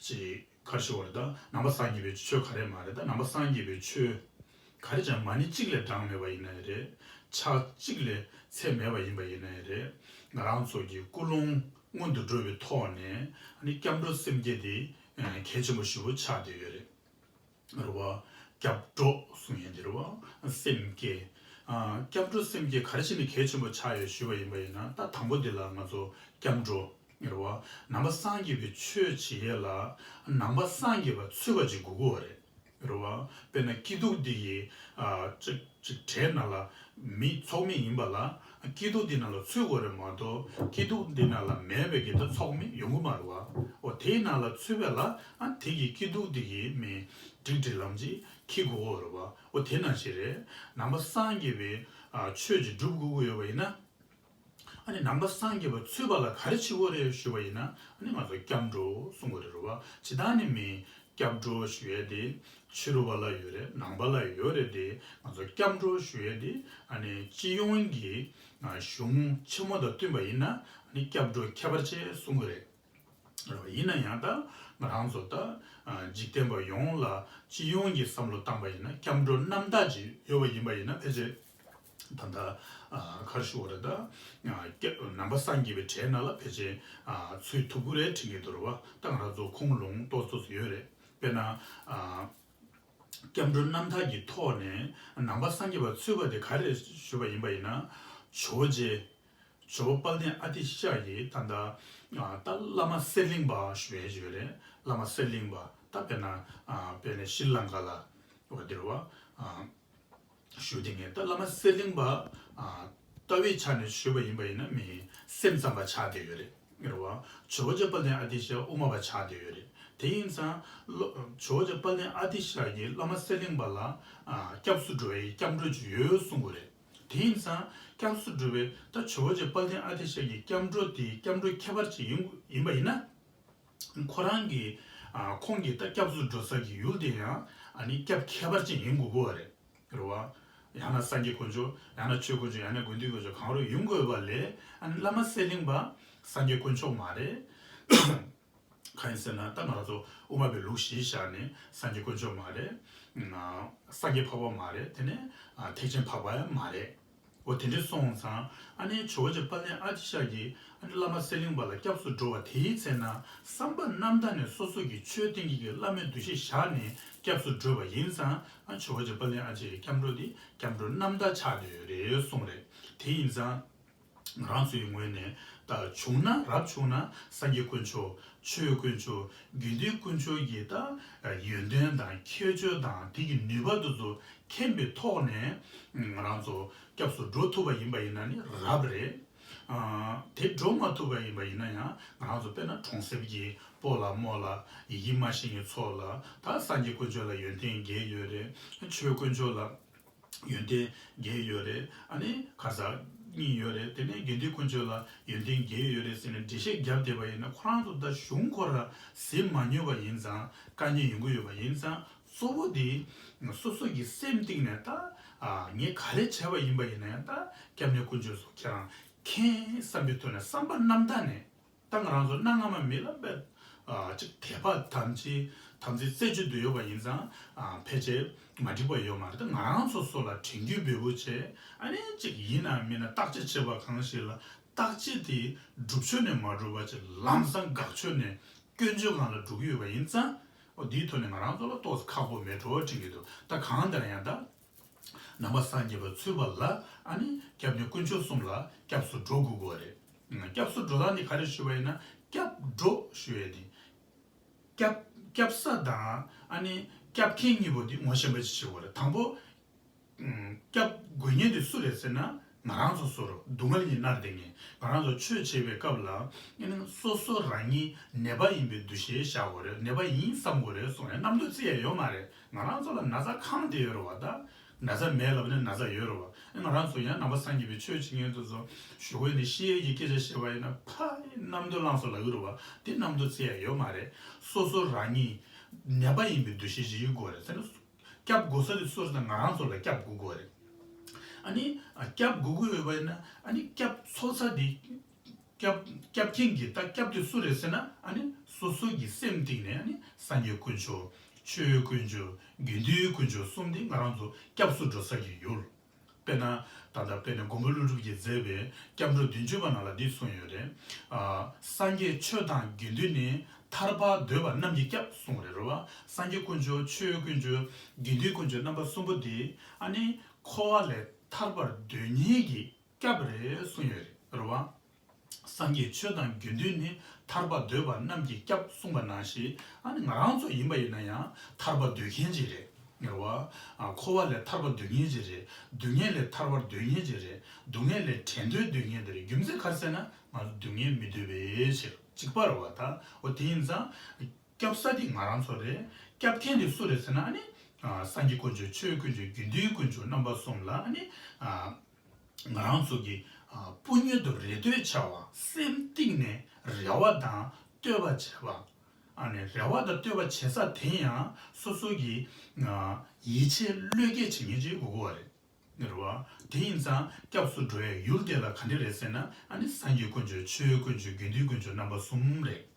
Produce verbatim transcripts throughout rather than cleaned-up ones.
ཅིག་ག་རེ་ཞུ་བ་རེད། ད་ནང་པ་སངས་རྒྱས་པའི་ཆོས་ག་རེ་མ་རེད། ད་ནང་པ་སངས་རྒྱས་པའི་ཆོས་ག་རེ་ཅང་མ་ཎི་གཅིག་ལས་བགྲངས་མེད་པ་ཡིན་ན་ཡང་རེད། ཕྱག་གཅིག་ལས་ཚད་མེད་པ་ཡིན་པ་ཡིན་ན་ཡང་རེད། ང་རང་ཚོ་གི་ཀུན་སློང་སྔོན་དུ་འགྲོ་བའི་ཐོག་ནས་ཨ་ནི་སྐྱབས་འགྲོ་སེམས་བསྐྱེད་དེ་གལ་ཆེན་པོ་ཞེ་པོ་ཆགས་བསྡད་ཡོད་རེད། རེད་བ། སྐྱབས་འགྲོ་གསུང་ཡས་འདི་རེད་བ། སེམས་བསྐྱེད། ཨ། སྐྱབས་འགྲོ་སེམས་བསྐྱེད་ག་རེ་བྱས་ནས་གལ་ཆེན་པོ་ཆགས་ཡོད་ཞུས་པ་ཡིན་པ་ཡིན་ན། ད་དང་པོ་འདི་ལ་ང་ཚོ་སྐྱབས་འགྲོ་རེད་བ། ནང་པ་སངས་རྒྱས་པའི་ཆོས་བྱེད་ཡས་ལ་ནང་པ་སངས་རྒྱས་པ་ཚུད་པ་ཅིག་དགོས་ཀྱི་ཡོད་རེད། རེད་བ། དཔེར་ན་སྐྱིད་སྡུག་འདི་ཡི་ཨ་ཅིག་ཅིག་གྲས་ནང་ལ་མི་ཚོགས་མི་ཡིན་པ་ལ། སྐྱིད་སྡུག་འདི་ནང་ལ་ཚུད་དགོས་རེད་མ་གཏོགས། སྐྱིད་སྡུག་འདི་ནང་ལ་མེད་པའི་གི་ད་ཚོགས་མི་ཡོང་གི་མ་རེད་བ། འོ་དེའི་ནང་ལ་ཚུད་པ་ལ་ཨ་དེ་གི་སྐྱིད་སྡུག་འདི་གི་མི་སྒྲིག་སྒྲིག་ལམ་ཅིག་འཁྱེར་དགོས་ཀྱི་ཡོད་རེད་བ། འོ་དེ་ནང་བཞིན་རེད། ནང་པ་སངས་རྒྱས་པའི་ཨ་ཆོས་ཅིག་སྒྲུབ་དགོས་ཀྱི་ཡོད་པ་ཡིན་ན། ཨ་ནི་ནང་པ་སངས་རྒྱས་པ་ཚུད་པ་ལ་ག་རེ་བྱེད་དགོས་རེད་ཞུས་པ་ཡིན་ན། ཨ་ནི་ང་ཚོ་སྐྱབས་འགྲོ་གསུང་དགོས་རེད་རེད་བ། ཇི་ལྟར་ནི་མི་སྐྱབས་འགྲོ་ཞུ་ཡས་དེ་ཕྱི་རུ་བ་ལ་ཡོད་རེད། ནང་པ་ལ་ཡོད་རེད་དེ། ང་ཚོ་སྐྱབས་འགྲོ་ཞུ་ཡས་དེ་ཨ་ནི་སྤྱི་ཡོངས་ཀྱི་ཨ་གཞུང་ཆེན་མོ་དང་བསྟུན་པ་ཡིན་ན་ཨ་ནི་སྐྱབས་འགྲོ་ཁྱད་པར་ཅན་གསུང་གི་རེད། རེད་བ། ཡིན་ན་ཡང་ད་ང་རང་ཚོ་ད་ཨ་འཇིག་རྟེན་པ་ཡོངས་ལ་སྤྱི་ཡོངས་ཀྱི་བསམ་བློ་བཏང་པ་ཡིན་ན་སྐྱབས་འགྲོ་རྣམ་དག་ཅིག་ཡོད་པ་ཡིན་པ་ཡིན་ན། ཕལ་ཆེར་ད་ལྟ་ཨ་ག་རེ་ཞུ་བ་རེད། ད་ཨ་སྐྱ་ནང་པ་སངས་རྒྱས་པའི་གྲས་ནང་ལ་ཕལ་ཆེར་ཨ་ཚུད་ཐུབ་ཀྱི་རེད་དྲན་གྱི་འདུག་རེད་བ། ད་ང་རང་ཚོ་ཁུངས་ལུང་ཏོག་ཙམ་ཡོད་རེད། དཔེར་ན་ཨ་སྐྱབས་འགྲོ་རྣམ་དག་གི་ཐོག་ནས་ནང་པ་སངས་རྒྱས་པ་ཚུད་པ་དེ་ག་རེ་ཞུས་པ་ཡིན་པ་ཡིན་ན། ཇོ་བོ་རྗེ། ཇོ་བོ་དཔལ་ལྡན་ཨ་ཏི་ཤ་ཡི་ད་ལྟ་ཨ་ད་བླ་མ་གསེར་གླིང་པ་ཞུ་ཡས་ཞུ་ཡས་རེད། བླ་མ་གསེར་གླིང་པ། ད་དཔེར་ན་ཨ་དཔེར་ན་ཤྲི་ལང་ཀ་ལ་འོ་དེ་རེད་བ། ཨ་ཞུ་དེ་ངས་ད་བླ་མ་གསེར་གླིང་པ་ཨ་ལྟ་བའི་ཆ་ནས་ཞུས་པ་ཡིན་པ་ཡིན་ན་མི་སེམས་ཙམ་པ་ཆགས་བསྡད་ཡོད་རེད། རེད་བ། ཇོ་བོ་རྗེ་དཔལ་ལྡན་ཨ་ཏི་ཤ་དབུ་མ་པ་ཆགས་བསྡད་ཡོད་རེད། དེ་ཡིན་ཙང་བློ་ཇོ་བོ་རྗེ་དཔལ་ལྡན་ཨ་ཏི་ཤ་ཡིས་བླ་མ་གསེར་གླིང་པ་ལ་ཨ་སྐྱབས་སུ་འགྲོ་བའི་སྐྱབས་འགྲོ་ཅིག་ཡོད་གསུང་གི་རེད། དེ་ཡིན་ཙང་སྐྱབས་སུ་འགྲོ་བའི་ད་ཇོ་བོ་རྗེ་དཔལ་ལྡན་ཨ་ཏི་ཤ་གི་སྐྱབས་འགྲོ་དེ་སྐྱབས་འགྲོ་ཁྱད་པར་ཅན་ཡིན་ཡིན་པ་ཡིན་ན། ཁོ་རང་གི་ཨ་ཁོང་གི་ད་སྐྱབས་སུ་འགྲོ་ས་གི་ཡུལ་དེ་ཡང་ཨ་ནི་སྐྱབས་ཁྱད་པར་ཅན་ཡིན་དགོས་ཀྱི་རེད། རེད་བ། ཡང་ན་སངས་རྒྱས་དཀོན་མཆོག་ཡང་ན་ཆོས་དཀོན་མཆོག་ཡང་ན་དགེ་འདུན་དཀོན་མཆོག་གང་རུང་ཡིན་དགོས་པ་ལས། ཨ་ནི་བླ་མ་གསེར་གླིང་པ་སངས་རྒྱས་དཀོན་མཆོག་མ་རེད། གང་ཡིན་ཟེར་ན་ད་ང་རང་ཚོ་དབུ་མ་པའི་ལུགས་གཞི་བཞག་ནས་སངས་རྒྱས་དཀོན་མཆོག་མ་རེད། ཨ་སངས་རྒྱས་འཕགས་པ་མ་རེད། དེ་ནས་ཨ་ཐེག་ཆེན་འཕགས་པ་ཡང་མ་རེད། འོ་དེ་འདྲ་སོང་ཙང་ཨ་ནི་ཇོ་བོ་རྗེ་དཔལ་ལྡན་ཨ་ཏི་ཤ་གིས་ཨ་ནི་བླ་མ་གསེར་གླིང་པ་ལ་སྐྱབས་སུ་འགྲོ་བ་དེའི་ཚེ་ན་བསམ་པ་རྣམ་དག་ནས་སོ་སོ་གི་ཆོས་བསྟན་གྱི་བླ་མའི་འདུ་ཤེས་བཞག་ནས་སྐྱབས་སུ་འགྲོ་བ་ཡིན་ཙང་། ཨ་ཇོ་བོ་རྗེ་དཔལ་ལྡན་ཨ་ཏི་ཤ་གི་སྐྱབས་འགྲོ་དེ་སྐྱབས་འགྲོ་རྣམ་དག་ཆགས་བསྡད་ཡོད་རེད་གསུངས་རེད། དེ་ཡིན་ཙང་། ང་རང་ཚོའི་ངོས་ནས་ད་བྱུང་ན་རབ་བྱུང་ན་སངས་རྒྱས་དཀོན་མཆོག་ཆོས་དཀོན་མཆོག་དགེ་འདུན་དཀོན་མཆོག་གི་ད་ཡོན་ཏན་དང་ཁྱད་ཆོས་དང་དེ་གི་ནུས་པ་དེ་ཚོ་མཁྱེན་པའི་ཐོག་ནས་ང་རང་ཚོ་སྐྱབས་སུ་འགྲོ་ཐུབ་པ་ཡིན་པ་ཡིན་ན་ནི་རབ་རེད། ཨ་དེ་འགྲོ་མ་ཐུབ་པ་ཡིན་པ་ཡིན་ན་ཡང་ང་རང་ཚོ་དཔེར་ན་གྲོང་གསེབ་ཀྱི་སྤོ་ལགས་རྨོ་ལགས་ཡི་གེ་མ་ཤེས་མཁན་ཚོ་ལ་ད་སངས་རྒྱས་དཀོན་མཆོག་ལ་ཡོན་ཏན་བརྒྱད་ཡོད་རེད། ཆོས་དཀོན་མཆོག་ལ་ཡོན་ཏན་བརྒྱད་ཡོད་རེད། ཨ་ནི་ག་ས་གཉིས་ཡོད་རེད། དེ་ནས་དགེ་འདུན་དཀོན་མཆོག་ལ་ཡོན་ཏན་བརྒྱད་ཡོད་རེད་ཟེར་ནས་འགྲེལ་བཤད་བརྒྱབ་བསྡད་པ་ཡིན་ན་ཁོ་རང་ཚོ་ད་གཞུང་ཁོ་ར་ཟིན་མ་མྱོང་བ་ཡིན་ཙང་དཀའ་ངལ་ཡོང་གི་ཡོད་པ་ཡིན་ཙང་། གཙོ་བོ་དེ་སོ་སོ་གི་སེམས་གཏིང་ནས་ད་ཨ་ངས་ག་རེ་བྱས་པ་ཡིན་པ་ཡིན་ན་ཡང་ད་སྐྱབས་གནས་དཀོན་མཆོག་ཚོ་ཁྱེད་རང་མཁྱེན་བསམ་པའི་ཐོག་ནས་བསམ་པ་རྣམ་དག་ནས། ད་ང་རང་ཚོ་གནའ་སྔ་མ་མི་ལ་དཔེ་ཨ་ཅིག་དད་པ་དམ་ཚིག་དམ་ཚིག་རྩེ་གཅིག་ཏུ་ཡོད་པ་ཡིན་ཙང་ཨ་ཕལ་ཆེར་མ་འགྲིག་པ་ཡོད་མ་རེད། ད་ང་རང་ཚོ་སོ་ལ་དྲན་སྐུལ་འབོལ་པོ་བྱས། ཨ་ནི་ཅིག་ཡིན་ན་མིན་ན་བརྟག་དཔྱད་བྱེད་པ་གང་ཞིག་ལ་བརྟག་དཔྱད་དེ་སྒྲུབ་ཕྱོགས་ནས་མ་གྲུབ་པ་ཅིག་ལམ་སང་དགག་ཕྱོགས་ནས་སྐྱོན་བརྗོད་སྒང་ལ་འགྲོ་གི་ཡོད་པ་ཡིན་ཙང་། འོ་དེའི་ཐོག་ནས་ང་རང་ཚོ་ལ་ཏོག་ཙམ་ཁག་པོ་མེད་འགྲོ་དྲན་གྱི་འདུག་ད་གང་ལྟར་ཡང་ད། ནང་པ་སངས་རྒྱས་པ་ཚུད་པ་ལ་ཨ་ནི་སྐྱབས་གནས་དཀོན་མཆོག་གསུམ་ལ་སྐྱབས་སུ་འགྲོ་དགོས་ཀྱི་རེད། སྐྱབས་སུ་འགྲོ་སྟངས་འདི་ག་རེ་ཞུ་བ་ཡིན་ན་སྐྱབས་འགྲོ་ཞུ་ཡས་དེ། སྐྱབས་སྐྱབས་ས་དང་ཨ་ནི་སྐྱབས་མཁན་གཉིས་པོ་འདི་ངོ་ཤེས་པ་ཅིག་བྱེད་དགོས་རེད། དང་པོ། སྐྱབས་དགོས་མཁན་དེ་སུ་རེད་ཟེར་ན་ང་རང་ཚོ་སུ་རེད། སྡུག་བསྔལ་གྱིས་མནར་བསྡད་མཁན། ང་རང་ཚོ་ཆོས་བྱེད་པའི་སྐབས་ལ་ཨ་ནི་སོ་སོ་རང་ཉིད་ནད་པ་ཡིན་པའི་འདུ་ཤེས་བཞག་དགོས་རེད། ནད་པ་ཡིན་བསམ་དགོས་རེད་གསུངས་ནས་རྣམ་རྟོག་རྩི་ཡས་ཡོད་མ་རེད། ང་རང་ཚོ་ལ་ན་ཚ་གང་དེ་ཡོད་རེད་བ། ད་ན་ཚ་མེད་ལབ་ན་ན་ཚ་ཡོད་རེད་བ། ང་རང་ཚོ་ཡང་ནང་པ་སངས་རྒྱས་པའི་ཆོས་བྱེད་མཁན་དེ་ཚོ་ཞུ་འོས་ནས་ཤི་ཡས་ཀྱི་སྐད་ཆ་བཤད་པ་ཡིན་ན་ཕ་རྣམ་རྟོག་ལངས་སོང་ལབ་ཀྱི་རེད་བ། དེ་རྣམ་རྟོག་རྩི་ཡས་ཡོད་མ་རེད། སོ་སོ་རང་ཉིད་ནད་པ་ཡིན་པའི་འདུ་ཤེས་ཤིག་ཡོད་དགོས་རེད་ཟེར་ན། སྐྱབས་དགོས་ས་དེ་སུ་རེད་ཟེར་ན་ང་རང་ཚོ་ལ་སྐྱབས་དགོས་ཀྱི་ཡོད་རེད། ཨ་ནི་ཨ་སྐྱབས་དགོས་ཀྱི་ཡོད་པ་ཡིན་ན་ཨ་ནི་སྐྱབས་འཚོལ་ས་དེ། སྐྱབས་སྐྱབས་མཁན་གྱི་ད་སྐྱབས་དེ་སུ་རེད་ཟེར་ན་ཨ་ནི་ སོ་སོ་གི་སེམས་གཏིང་ནས་ནི་སངས་རྒྱས་དཀོན་མཆོག་ཆོས་དཀོན་མཆོག་དགེ་འདུན་དཀོན་མཆོག་གསུམ་དེ་ང་རང་ཚོ་སྐྱབས་སུ་འགྲོ་ས་ཀྱི་ཡུལ། དཔེར་ན་ད་ལྟ་དཔེར་ན་མགོན་པོ་ཀླུ་སྒྲུབ་ཀྱིས་མཛད་པའི་སྐྱབས་འགྲོ་བདུན་ཅུ་པ་ནང་ལ་འདི་གསུངས་ཡོད་རེད། ཨ། སངས་རྒྱས་ཆོས་དང་དགེ་འདུན་ནི། ཐར་པར་འདོད་པ་རྣམས་ཀྱི་སྐྱབས་གསུངས་རེད་རེད་བ། སངས་རྒྱས་དཀོན་མཆོག་ཆོས་དཀོན་མཆོག་དགེ་འདུན་དཀོན་མཆོག་རྣམ་པ་གསུམ་པོ་དེ་ཨ་ནི་འཁོར་བ་ལས་ཐར་པར་འདོད་མཁན་གྱི་སྐྱབས་རེད་གསུངས་ཡོད་རེད་རེད་བ། སངས་རྒྱས་ཆོས་དང་དགེ་འདུན་ནི། ཐར་པར་འདོད་པ་རྣམས་ཀྱི་སྐྱབས་གསུངས་པ་ནང་བཞིན་ཨ་ནི་ང་རང་ཚོ་ཡིན་པ་ཡིན་ན་ཡང་ཐར་པ་འདོད་མཁན་ཅིག་རེད། ངེས་པ། ཨ། འཁོར་བ་ལས་ཐར་པ་འདོད་མཁན་ཅིག་རེད། སྡུག་བསྔལ་ལས་ཐར་པར་འདོད་མཁན་ཅིག་རེད། སྡུག་བསྔལ་ལས་བྲལ་འདོད་འདོད་མཁན་དེ་རེད། རྒྱུ་མཚན་ག་རེ་ཟེར་ན་ང་ཚོ་སྡུག་བསྔལ་མི་འདོད་པའི་ཕྱིར་གཅིག་པ་རེད་བ། ད་འོ་དེ་ཡིན་ཙང་སྐྱབས་ས་དེ་ང་རང་ཚོ་རེད། སྐྱབས་མཁན་དེ་སུ་རེད་ཟེར་ན་ཨ་ནི། ཨ། སངས་རྒྱས་དཀོན་མཆོག་ཆོས་དཀོན་མཆོག་དགེ་འདུན་དཀོན་མཆོག་རྣམ་པ་གསུམ་ལ་ཨ་ནི། ཨ། ང་རང་ཚོ་གི། ཨ། སྤུ་སྙོད་དུ་རེ་ལྟོས་བྱ་བ། སེམས་གཏིང་ནས་རེ་བ་དང་བསྟོད་པ་བྱས་པ། ཨ་ནི་རེ་བ་དང་བསྟོད་པ་བྱེད་ས་དེ་ཡང་སོ་སོ་གི། ཨ། ཡིད་ཆེས་བློས་འགེལ་བྱེད་མཁན་ཅིག་དགོས་ཀྱི་ཡོད་རེད། རེད་བ། དེ་ཡིན་ཙང་སྐྱབས་སུ་འགྲོ་བའི་ཡུལ་དེ་ལ་ག་འདྲ་རེད་ཟེར་ན་ཨ་ནི་སངས་རྒྱས་དཀོན་མཆོག་ཆོས་དཀོན་མཆོག་དགེ་འདུན་དཀོན་མཆོག་རྣམ་པ་གསུམ་རེད།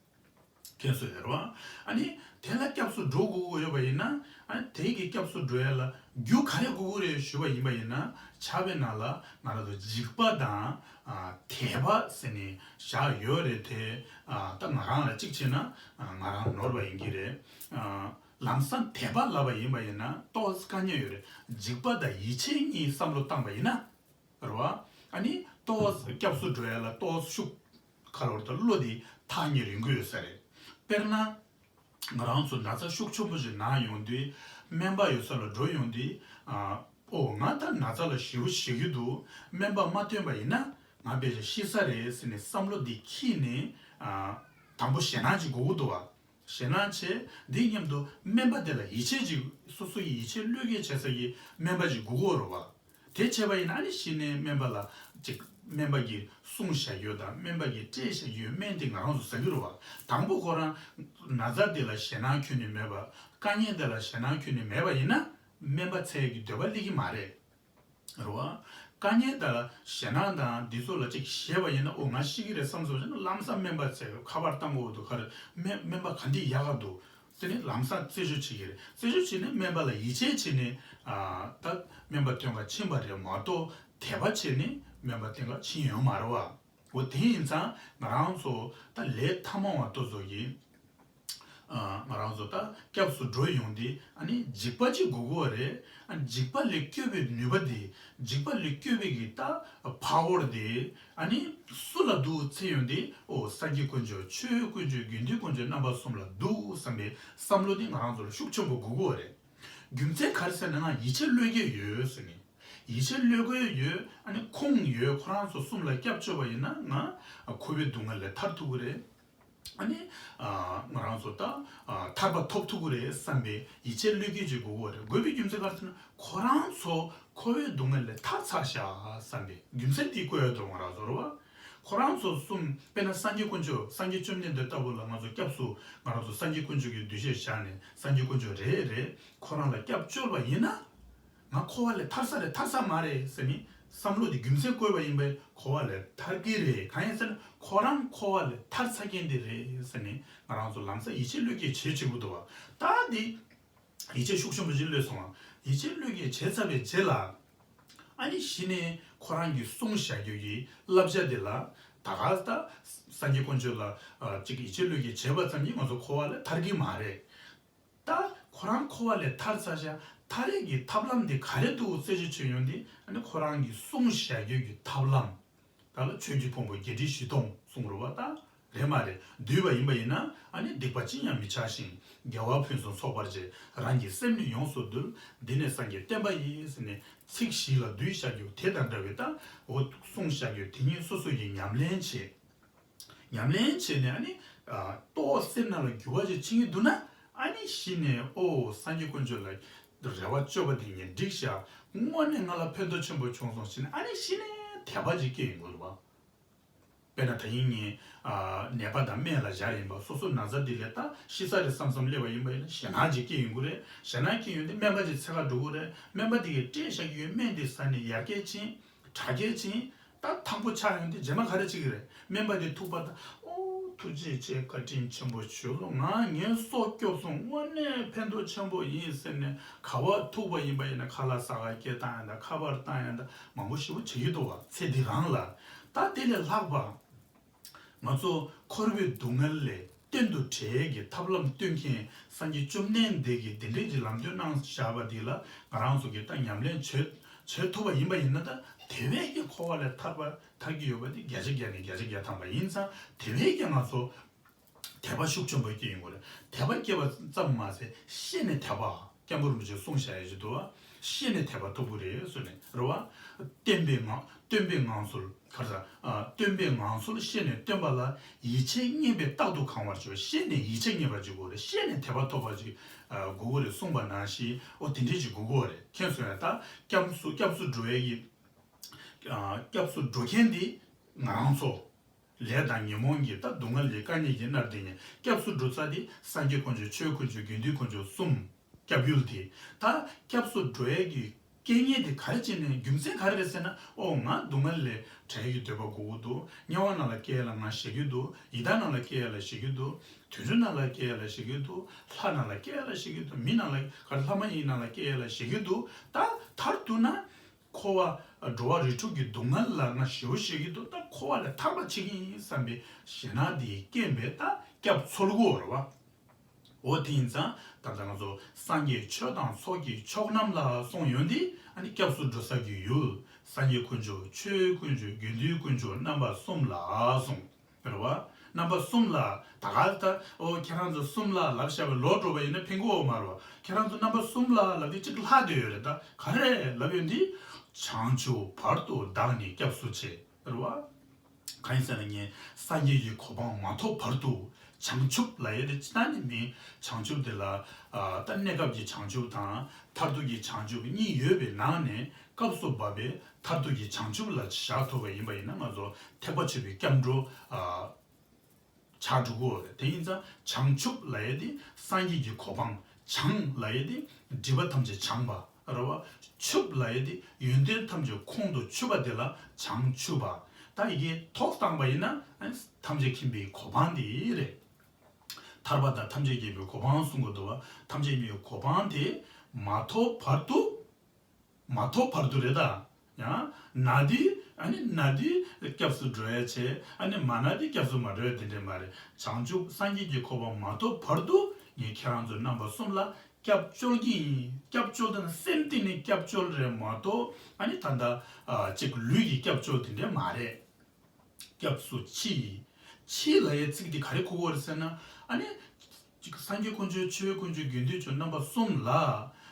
མཁྱེན་སོང་ཡོད་རེད་བ། ཨ་ནི་དེ་ལ་སྐྱབས་སུ་འགྲོ་དགོས་ཀྱི་ཡོད་པ་ཡིན་ན། ཨ་ནི་དེ་གི་སྐྱབས་སུ་འགྲོ་ཡ་ལ་རྒྱུ་ག་རེ་དགོས་ཀྱི་རེད་ཞུས་པ་ཡིན་པ་ཡིན་ན། ཕྱག་དཔེ་ནང་ལ་ང་རང་ཚོ་འཇིགས་པ་དང་། ཨ། དད་པ་ཟེར་ནས་བཞག་ཡོད་རེད་དེ། ཨ། ད་ང་རང་ལ་གཅིག་བྱས་ན། ཨ། ང་རང་ནོར་བ་ཡིན་གྱི་རེད། ཨ། ལམ་སང་དད་པ་ལབ་པ་ཡིན་པ་ཡིན་ན་ཏོག་ཙམ་དཀའ་ངལ་ཡོད་རེད། འཇིགས་པ་དང་ཡིད་ཆེས་གཉིས་བསམ་བློ་བཏང་པ་ཡིན་ན། རེད་བ། ཨ་ནི་ཏོག་ཙམ་སྐྱབས་སུ་འགྲོ་ཡ་ལ་ཏོག་ཙམ་ཤུགས། ག་རེ་ལབ་དགོས་རེད། བློ་དེ་ཐག་ཉེ་རིང་པོ་ཡོད་ས་རེད། དཔེར་ན། ང་རང་ཚོ་ན་ཚ་ཤུགས་ཆེན་པོ་ཞིག་ན་ཡོང་དུས། སྨན་པ་ཡོད་ས་ལ་འགྲོ་ཡོང་དུས། ཨ། ཨོ་ང་ད་ན་ཚ་ལ་ཞེ་པོ་ཞེད་ཀྱི་འདུག་སྨན་པ་མ་ཐོན་པ་ཡིན་ན་ང་དཔེ་ཆ་ཤི་ས་རེད་ཟེར་ནས་བསམ་བློ་འདི་འཁྱེར་ནས། ཨ། དང་པོ་ཞེད་སྣང་ཅིག་དགོས་ཀྱི་འདུག་བ། ཞེད་སྣང་བྱས། འདིའི་མཉམ་དུ་སྨན་པ་དེ་ལ་ཡིད་ཆེས་ཅིག་སོ་སོ་ཡི་ཡིད་ཆེས་བློས་འགེལ་བྱེད་ས་ཀྱི་སྨན་པ་ཅིག་དགོས་ཀྱི་ཡོད་རེད་བ། དེ་བྱས་པ་ཡིན་ན་ཨ་ནི་གཞི་ནས་སྨན་པ་ལ་ཅིག་སྨན་པ་གིས་གསུངས་བཞག་རྒྱུ་དང་སྨན་པ་གིས་སྤྲད་བཞག་རྒྱུའི་སྨན་དེ་ང་རང་ཚོ་ཟ་རྒྱུ་རེད་བ། དང་པོ་ཁོ་རང་ན་ཚ་དེ་ལ་ཞེད་སྣང་ཁྱོན་ནས་མེད་པ། དཀའ་ངལ་དེ་ལ་ཞེད་སྣང་ཁྱོན་ནས་མེད་པ་ཡིན་ན་སྨན་པ་འཚོལ་གྱི་འདོད་པ་སླེབས་ཀྱི་མ་རེད། རེད་བ། དཀའ་ངལ་དང་ཞེད་སྣང་དང་འདི་ཚོ་ལ་ཅིག་བཞེས་པ་ཡིན་ན་ཨོ་ང་ཤི་གི་རེད་བསམ་སོང་ཟེར་ན་ལམ་སང་སྨན་པ་འཚོལ་ཁ་པར་བཏང་དགོས་འདུག་ག་རེ་སྨན་སྨན་པ་ག་འདི་ཡག་ག་འདུག་ཟེར་ནས་ལམ་སང་རྩད་གཅོད་བྱེད་ཀྱི་རེད། རྩད་གཅོད་བྱས་ནས་སྨན་པ་ལ་ཡིད་ཆེས་བྱས་ནས། ཨ། ད་སྨན་པ་སྟེང་ག་ཕྱིན་པ་རེད་མ་གཏོགས་དད་པ་བྱས་ནས་སྨན་པ་སྟེང་ག་ཕྱིན་ཡོད་མ་རེད་བ། འོ་དེ་ཡིན་ཙང་ང་རང་ཚོ་ད་ལས་ཐ་མ་བ་ཏོ་ཚོ་ཡིན། ཨ། ང་རང་ཚོ་ད་སྐྱབས་སུ་འགྲོ་ཡོང་དུས་ཨ་ནི་འཇིགས་པ་ཅིག་དགོས་ཀྱི་ཡོད་རེད། ཨ་ནི་འཇིགས་པ་ལས་སྐྱོབ་པའི་ནུས་པ་དེ། འཇིགས་པ་ལས་སྐྱོབ་པའི་གི་ད་པ་ཝར་དེ་ཨ་ནི་སུ་ལ་འདུག་འཚོལ་ཡོང་དུས་ཨོ་སངས་རྒྱས་དཀོན་མཆོག་ཆོས་དཀོན་མཆོག་དགེ་འདུན་དཀོན་མཆོག་རྣམ་པ་གསུམ་ལ་འདུག་བསམ་པའི་བསམ་བློ་དེ་ང་རང་ཚོ་ལ་ཤུགས་ཆེན་པོ་དགོས་ཀྱི་ཡོད་རེད། རྒྱུ་མཚན་ག་རེ་ཟེར་ན་ང་ཡིད་ཆེས་བློས་འགེལ་ཡོད་ཟེར་ནས། ཡིད་ཆེས་བློས་འགེལ་ཡོད། ཨ་ནི་ཁུངས་ཡོད། ཁོ་རང་ཚོ་གསུམ་ལ་སྐྱབས་བཅོལ་བ་ཡིན་ན་ང་འཁོར་བའི་སྡུག་བསྔལ་ལས་ཐར་ཐུབ་ཀྱི་རེད། ཨ་ནི། ཨ། ང་རང་ཚོ་ད། ཨ། ཐར་པ་ཐོབ་ཐུབ་ཀྱི་རེད་བསམ་པའི་ཡིད་ཆེས་བློས་འགེལ་ཅིག་དགོས་ཀྱི་རེད། དགོས་པའི་རྒྱུ་མཚན་ག་རེ་ཟེར་ན་ཁོ་རང་ཚོ་འཁོར་བའི་སྡུག་བསྔལ་ལས་ཐར་ཚར་ཤག་བསམ་པའི་རྒྱུ་མཚན་འདི་བཀོད་ཡོད་དོ་ང་རང་ཚོ་རེད་བ། ཁོ་རང་ཚོ་གསུམ་དཔེར་ན་སངས་རྒྱས་དཀོན་མཆོག་སངས་རྒྱས་བཅོམ་ལྡན་འདས་ལྟ་བུ་ལ་ང་ཚོ་སྐྱབས་སུ་ང་རང་ཚོ་སངས་རྒྱས་དཀོན་མཆོག་གི་འདུ་ཤེས་བཞག་ནས་སངས་རྒྱས་དཀོན་མཆོག་རེད་རེད་ཁོ་རང་ལ་སྐྱབས་བཅོལ་བ་ཡིན་ན། ང་འཁོར་བ་ལས་ཐར་ས་རེད་ཐར་ས་མ་རེད་ཟེར་ནས་བསམ་བློ་དེ་རྒྱུ་མཚན་བཀོད་པ་ཡིན་པས་འཁོར་བ་ལས་ཐར་གི་རེད། གང་ཡིན་ཟེར་ན་ཁོ་རང་འཁོར་བ་ལས་ཐར་ཚར་མཁན་དེ་རེད་ཟེར་ནས་ང་རང་ཚོ་ལམ་སང་ཡིད་ཆེས་བློས་འགེལ་བྱེད་བྱེད་དགོས་འདུག་བ། ད་དེ་ཡིད་ཆེས་ཤུགས་ཆེན་པོ་ཞིག་བློས་སོང་བ། ཡིད་ཆེས་བློས་འགེལ་བྱས་ཚར་བའི་རྗེས་ལ་ཨ་ནི་གཞི་ནས་ཁོ་རང་གིས་གསུངས་བཞག་རྒྱུ་ཡི་བསླབ་བྱ་དེ་ལ་ད་ག་ད་སངས་རྒྱས་དཀོན་མཆོག་ལ་ཅིག་ཡིད་ཆེས་བློས་འགེལ་བྱས་པ་ཙམ་གྱིས་ང་ཚོ་འཁོར་བ་ལས་ཐར་གི་མ་རེད། ད་ཁོ་རང་འཁོར་བ་ལས་ཐར་ཚར་ཤག་ཐར་ཡས་ཀྱི་ཐབས་ལམ་དེ་ག་རེ་འདུག་རྩད་གཅོད་བྱེད་ཡོང་དུས་ཨ་ནི་ཁོ་རང་གིས་གསུངས་བཞག་རྒྱུ་གི་ཐབས་ལམ། ད་ལ་ཆོས་ཀྱི་ཕུང་པོ་བརྒྱད་ཁྲི་བཞི་སྟོང་གསུངས་རེད་བ་ད། རེད་མ་རེད། བསྡུས་པ་ཡིན་པ་ཡིན་ན་ཨ་ནི་སྡིག་པ་ཅི་ཡང་མི་བྱ་ཞིང་། དགེ་བ་ཕུན་སུམ་ཚོགས་པར་བྱེད། རང་གི་སེམས་ནི་ཡོངས་སུ་འདུལ། འདི་ནི་སངས་རྒྱས་བསྟན་པ་ཡིན་ཟེར་ནས་ཚིག་བཞི་ལ་བསྡུས་བཞག་རྒྱུ་དེ་དང་འདྲ་བའི་ད་འོ་གསུངས་བཞག་རྒྱུ་དེ་ཉིད་སོ་སོ་ཡིས་ཉམས་ལེན་བྱེད། ཉམས་ལེན་བྱས་ནས་ཨ་ནི། ཨ། ཏོག་སེམས་ནང་ལ་འགྱུར་བ་ཅིག་ཕྱིན་གྱི་འདུག་ན་ཨ་ནི་གཞི་ནས་ཨོ་སངས་རྒྱས་དཀོན་མཆོག་ལ་རེ་བ་བཅོལ་བ་དེ་ངས་འགྲིག་ཤག་དངོས་གནས་ང་ལ་ཕན་ཐོགས་ཆེན་པོ་བྱུང་སོང་ཟེར་ནས་ཨ་ནི་གཞི་ནས་དད་པ་ཅིག་སྐྱེ་ཡོང་གི་རེད་བ། དཔེར་ན་ད་ཡིན་ངས། ཨ། ནད་པ་དང་སྨན་ལ་སྦྱར་ཡིན་པ་སོ་སོ་ན་ཚ་འདི་ལས་ད་ཤི་ས་རེད་བསམ་བསམ་སླེབས་པ་ཡིན་པ་ཡིན་ན་ཞེད་སྣང་ཅིག་སྐྱེ་ཡོང་གི་རེད། ཞེད་སྣང་སྐྱེ་ཡོང་དུས་སྨན་པ་ཅིག་འཚོལ་ག་འགྲོ་གི་རེད། སྨན་པ་དེ་གིས་སྤྲད་བཞག་གི་ཡོད་སྨན་དེ་ཟ་ནས་ཡར་རྒྱས་ཕྱིན། དྲག་སྐྱེད་ཕྱིན། ད་དྭངས་པོ་ཆགས་ཡོང་དུས་རྗེས་མ་ག་རེ་བྱེད་ཀྱི་རེད། སྨན་པ་དེ་ཐུག་པ་དང་ཨོ་ ཐུགས་རྗེ་ཆེ། བཀའ་དྲིན་ཆེན་པོ་ཞུ། ང་ངའི་སྲོག་སྐྱོབ་སོང་། དངོས་གནས་ཕན་ཐོགས་ཆེན་པོ་ཡིན་ཟེར་ནས། ག་པར་ཐུག་པ་ཡིན་པ་ཡིན་ན། ཁ་ལག་ཟ་ག་སྐད་བཏང་ཡ་དང་། ཁ་པར་བཏང་ཡ་དང་མང་པོ་ཞེ་པོ་བྱེད་ཀྱི་འདུག་བ། ཚེ་འདི་རང་ལ། ད་དེ་ལས་ལྷག་པ། ང་ཚོ་འཁོར་བའི་སྡུག་བསྔལ་ལས་གཏན་དུ་བྲལ་གྱི་ཐབས་ལམ་སྟོན་མཁན་སངས་རྒྱས་བཅོམ་ལྡན་འདས་ཀྱིས་འདི་འདྲའི་གི་ལམ་སྟོན་གནང་བཞག་པ་འདི་ལ་ང་རང་ཚོ་གིས་ད་ཉམས་ལེན་བྱེད་བྱེད་ཐུབ་པ་ཡིན་པ་ཡིན་ན། ད་དེ་བས་ཀྱི་འཁོར་བ་ལས་ཐར་པ་ཐར་གྱི་ཡོད་པ་དེ་བརྒྱ་ཆ་བརྒྱ་ནས་བརྒྱ་ཆ་བརྒྱ་ཐམ་པ་ཡིན་ཙང་། དེ་བས་ཀྱི་ང་ཚོ་དད་པ་ཤུགས་ཆེན་པོ་སྐྱེ་ཡོང་གི་རེད། དད་པ་སྐྱེ་བ་ཙམ་མ་ཟད་ཤེས་ནས་དད་པ། སྐྱབས་མགོན་རིན་པོ་ཆེས་གསུངས་བཞག་ཡ་ཞིག་འདུག་བ། ཤེས་ནས་དད་པ་ཐོབ་ཀྱི་རེད་ཟེར་ནས་རེད་བ། བསྟན་པའི་ངང་སྟོན་པའི་ངང་ཚུལ། ག་རེ་ཟ། ཨ། སྟོན་པའི་ངང་ཚུལ་ཤེས་ནས་སྟོན་པ་ལ། ཡིད་ཆེས་རྙེད་པས་རྟག་ཏུ་གང་བར་འགྱུར། ཤེས་ནས་ཡིད་ཆེས་རྙེད་པ་ཅིག་དགོས་རེད། ཤེས་ནས་དད་པ་ཐོབ་པ་ཅིག་ཨ། དགོས་ཀྱི་རེད་གསུངས་པ་ནང་བཞིན། འོ་དེ་འདྲས་ཅིག་དགོས་ཀྱི་རེད། མཁྱེན་སོང་ཡ། ད་སྐྱབས་སུ་སྐྱབས་སུ་འགྲོ་ཡ་གི། ཨ། སྐྱབས་སུ་འགྲོ་མཁན་དེ་ང་རང་ཚོ། ལས་དང་ཉོན་མོངས་ཀྱི་ད་སྡུག་བསྔལ་གྱི་སྐལ་མཉེན་གྱིས་མནར་བསྡད་མཁན། སྐྱབས་སུ་འགྲོ་ས་དེ་སངས་རྒྱས་དཀོན་མཆོག་ཆོས་དཀོན་མཆོག་དགེ་འདུན་དཀོན་མཆོག་གསུམ། སྐྱབས་ཡུལ་དེ། ད་སྐྱབས་སུ་འགྲོ་ཡས་ཀྱི་རྐྱེན་ངན་དེ་ག་རེ་བྱས་ནས། རྒྱུ་མཚན་ག་རེ་རེད་ཟེར་ན། ཨོ་ང་སྡུག་བསྔལ་ལས་བྲལ་གྱི་འདོད་པ་དགོས་ཀྱི་འདུག་དམྱལ་བ་ནང་ལ་སྐྱེ་ཡ་ལ་ང་ཞེད་ཀྱི་འདུག་ཡི་དྭགས་ནང་ལ་སྐྱེ་ཡ་ལ་ཞེད་ཀྱི་འདུག་དུད་འགྲོ་ནང་ལ་སྐྱེ་ཡ་ལ་ཞེད་ཀྱི་འདུག་ལྷ་ནང་ལ་སྐྱེ་ཡ་ལ་ཞེད་ཀྱི་འདུག་མི་ནང་ལ་ག་རེ། ལྷ་མ་ཡིན་ནང་ལ་སྐྱེ་ཡ་ལ་ཞེད་ཀྱི་འདུག་ད་མཐར་གཏུགས་ན། འཁོར་བ། འགྲོ་བ་རིགས་དྲུག་གི་སྡུག་བསྔལ་ལ་ང་ཞེ་པོ་ཞེད་ཀྱི་འདུག་ད་འཁོར་བ་ལས་ཐར་པ་བྱེད་ཀྱི་ཡིན་བསམ་པའི་ཞེད་སྣང་དེའི་རྐྱེན་པས་ད་སྐྱབས་འཚོལ་དགོས་རེད་བ། འོ་དེ་ཡིན་ཙང་ད་ལྟ་ང་ཚོ་སངས་རྒྱས་ཆོས་དང་ཚོགས་ཀྱི་མཆོག་རྣམས་ལ་གསུངས་ཡོང་དུས། ཨ་ནི་སྐྱབས་སུ་འགྲོ་ས་ཀྱི་ཡུལ། སངས་རྒྱས་དཀོན་མཆོག་ཆོས་དཀོན་མཆོག་དགེ་འདུན་དཀོན་མཆོག་རྣམ་པ་གསུམ་ལ་གསུངས། རེད་བ། རྣམ་པ་གསུམ་ལ། ད་ག་ད་ཨོ་ཁྱེད་རང་ཚོ་གསུམ་ལ་ལབ་བཞག་པའི་ལོག་འགྲོ་བ་ཡིན་ན་ཕན་གྱི་ཡོད་མ་རེད་བ། ཁྱེད་རང་ཚོ་རྣམ་པ་གསུམ་ལ་ལབ་དུས་གཅིག་ལྷག་བསྡད་ཡོད་རེད། ད་ག་རེ་ལབ་ཡོད་འདི། བྱང་ཆུབ་བར་དུ་བདག་ནི་སྐྱབས་སུ་མཆི། རེད་བ། གང་ཡིན་ཟེར་ན་ངས་སངས་རྒྱས་ཀྱི་གོ་འཕང་མ་ཐོབ་བར་དུ། བྱང་ཆུབ་ལབ་ཡས་དེ་ཅི་ལྟར་ནི་མིན། བྱང་ཆུབ་དེ་ལ། ཨ། ད་གནས་སྐབས་ཀྱི་བྱང་ཆུབ་དང་མཐར་ཐུག་གི་བྱང་ཆུབ་གཉིས་ཡོད་པའི་ནང་ནས། སྐབས་སུ་བབ་པའི་མཐར་ཐུག་གི་བྱང་ཆུབ་ལ་བཞག་ཐུབ་པ་ཡིན་པ་ཡིན་ན། ང་ཚོ་ཐེག་པ་ཆེན་པོའི་སྐྱབས་འགྲོ། ཨ། ཆགས་འགྲོ་གི་ཡོད་རེད། དེ་ཡིན་ཙང་བྱང་ཆུབ་ལབ་ཡས་དེ་སངས་རྒྱས་ཀྱི་གོ་འཕང་། བྱང་ལབ་ཡས་དེ་སྒྲིབ་པ་ཐམས་ཅད་བྱང་བ་རེད་བ། ཆུབ་ལབ་ཡས་དེ་ཡོན་ཏན་ཐམས་ཅད་ཁོང་དུ་ཆུད་པ་དེ་ལ་བྱང་ཆུབ་པ། ད་ཡི་གེ་ཐོག་བཏང་པ་ཡིན་ན། ཨ་ནི་ཐམས་ཅད་མཁྱེན་པའི་གོ་འཕང་དེ་རེད། ཐར་པ་དང་ཐམས་ཅད་མཁྱེན་པའི་གོ་འཕང་གསུང་གི་འདུག་བ། ཐམས་ཅད་མཁྱེན་པའི་གོ་འཕང་དེ་མ་ཐོབ་བར་དུ། མ་ཐོབ་བར་དུ་རེད་ད། ཡང་ན་དུས། ཨ་ནི་ན་དུས་སྐྱབས་སུ་འགྲོ་ཡ་བྱས། ཨ་ནི་མ་ན་དུས་སྐྱབས་སུ་མ་འགྲོ་ཡ་དེ་འདྲས་མ་རེད། བྱང་ཆུབ་སངས་རྒྱས་ཀྱི་གོ་འཕང་མ་ཐོབ་བར་དུ་ངས་ཁྱེད་རང་ཚོ་རྣམ་པ་གསུམ་ལ་སྐྱབས་བཅོལ་གྱི་ཡིན། སྐྱབས་བཅོལ་དེ་ནི་སེམས་གཏིང་ནས་སྐྱབས་བཅོལ་རེད་མ་གཏོགས། ཨ་ནི་ད་ལྟ་ཨ་ཅིག་ལུས་ཀྱི་སྐྱབས་བཅོལ་དེ་འདྲས་མ་རེད། སྐྱབས་སུ་མཆི། མཆི་ལབ་ཡའི་ཚིག་འདི་ག་རེ་གོ་དགོས་རེད་ཟེར་ན། ཨ་ནི་ཅིག་སངས་རྒྱས་དཀོན་མཆོག་ཆོས་དཀོན་མཆོག་དགེ་འདུན་ཆོས་རྣམ་པ་གསུམ་ལ་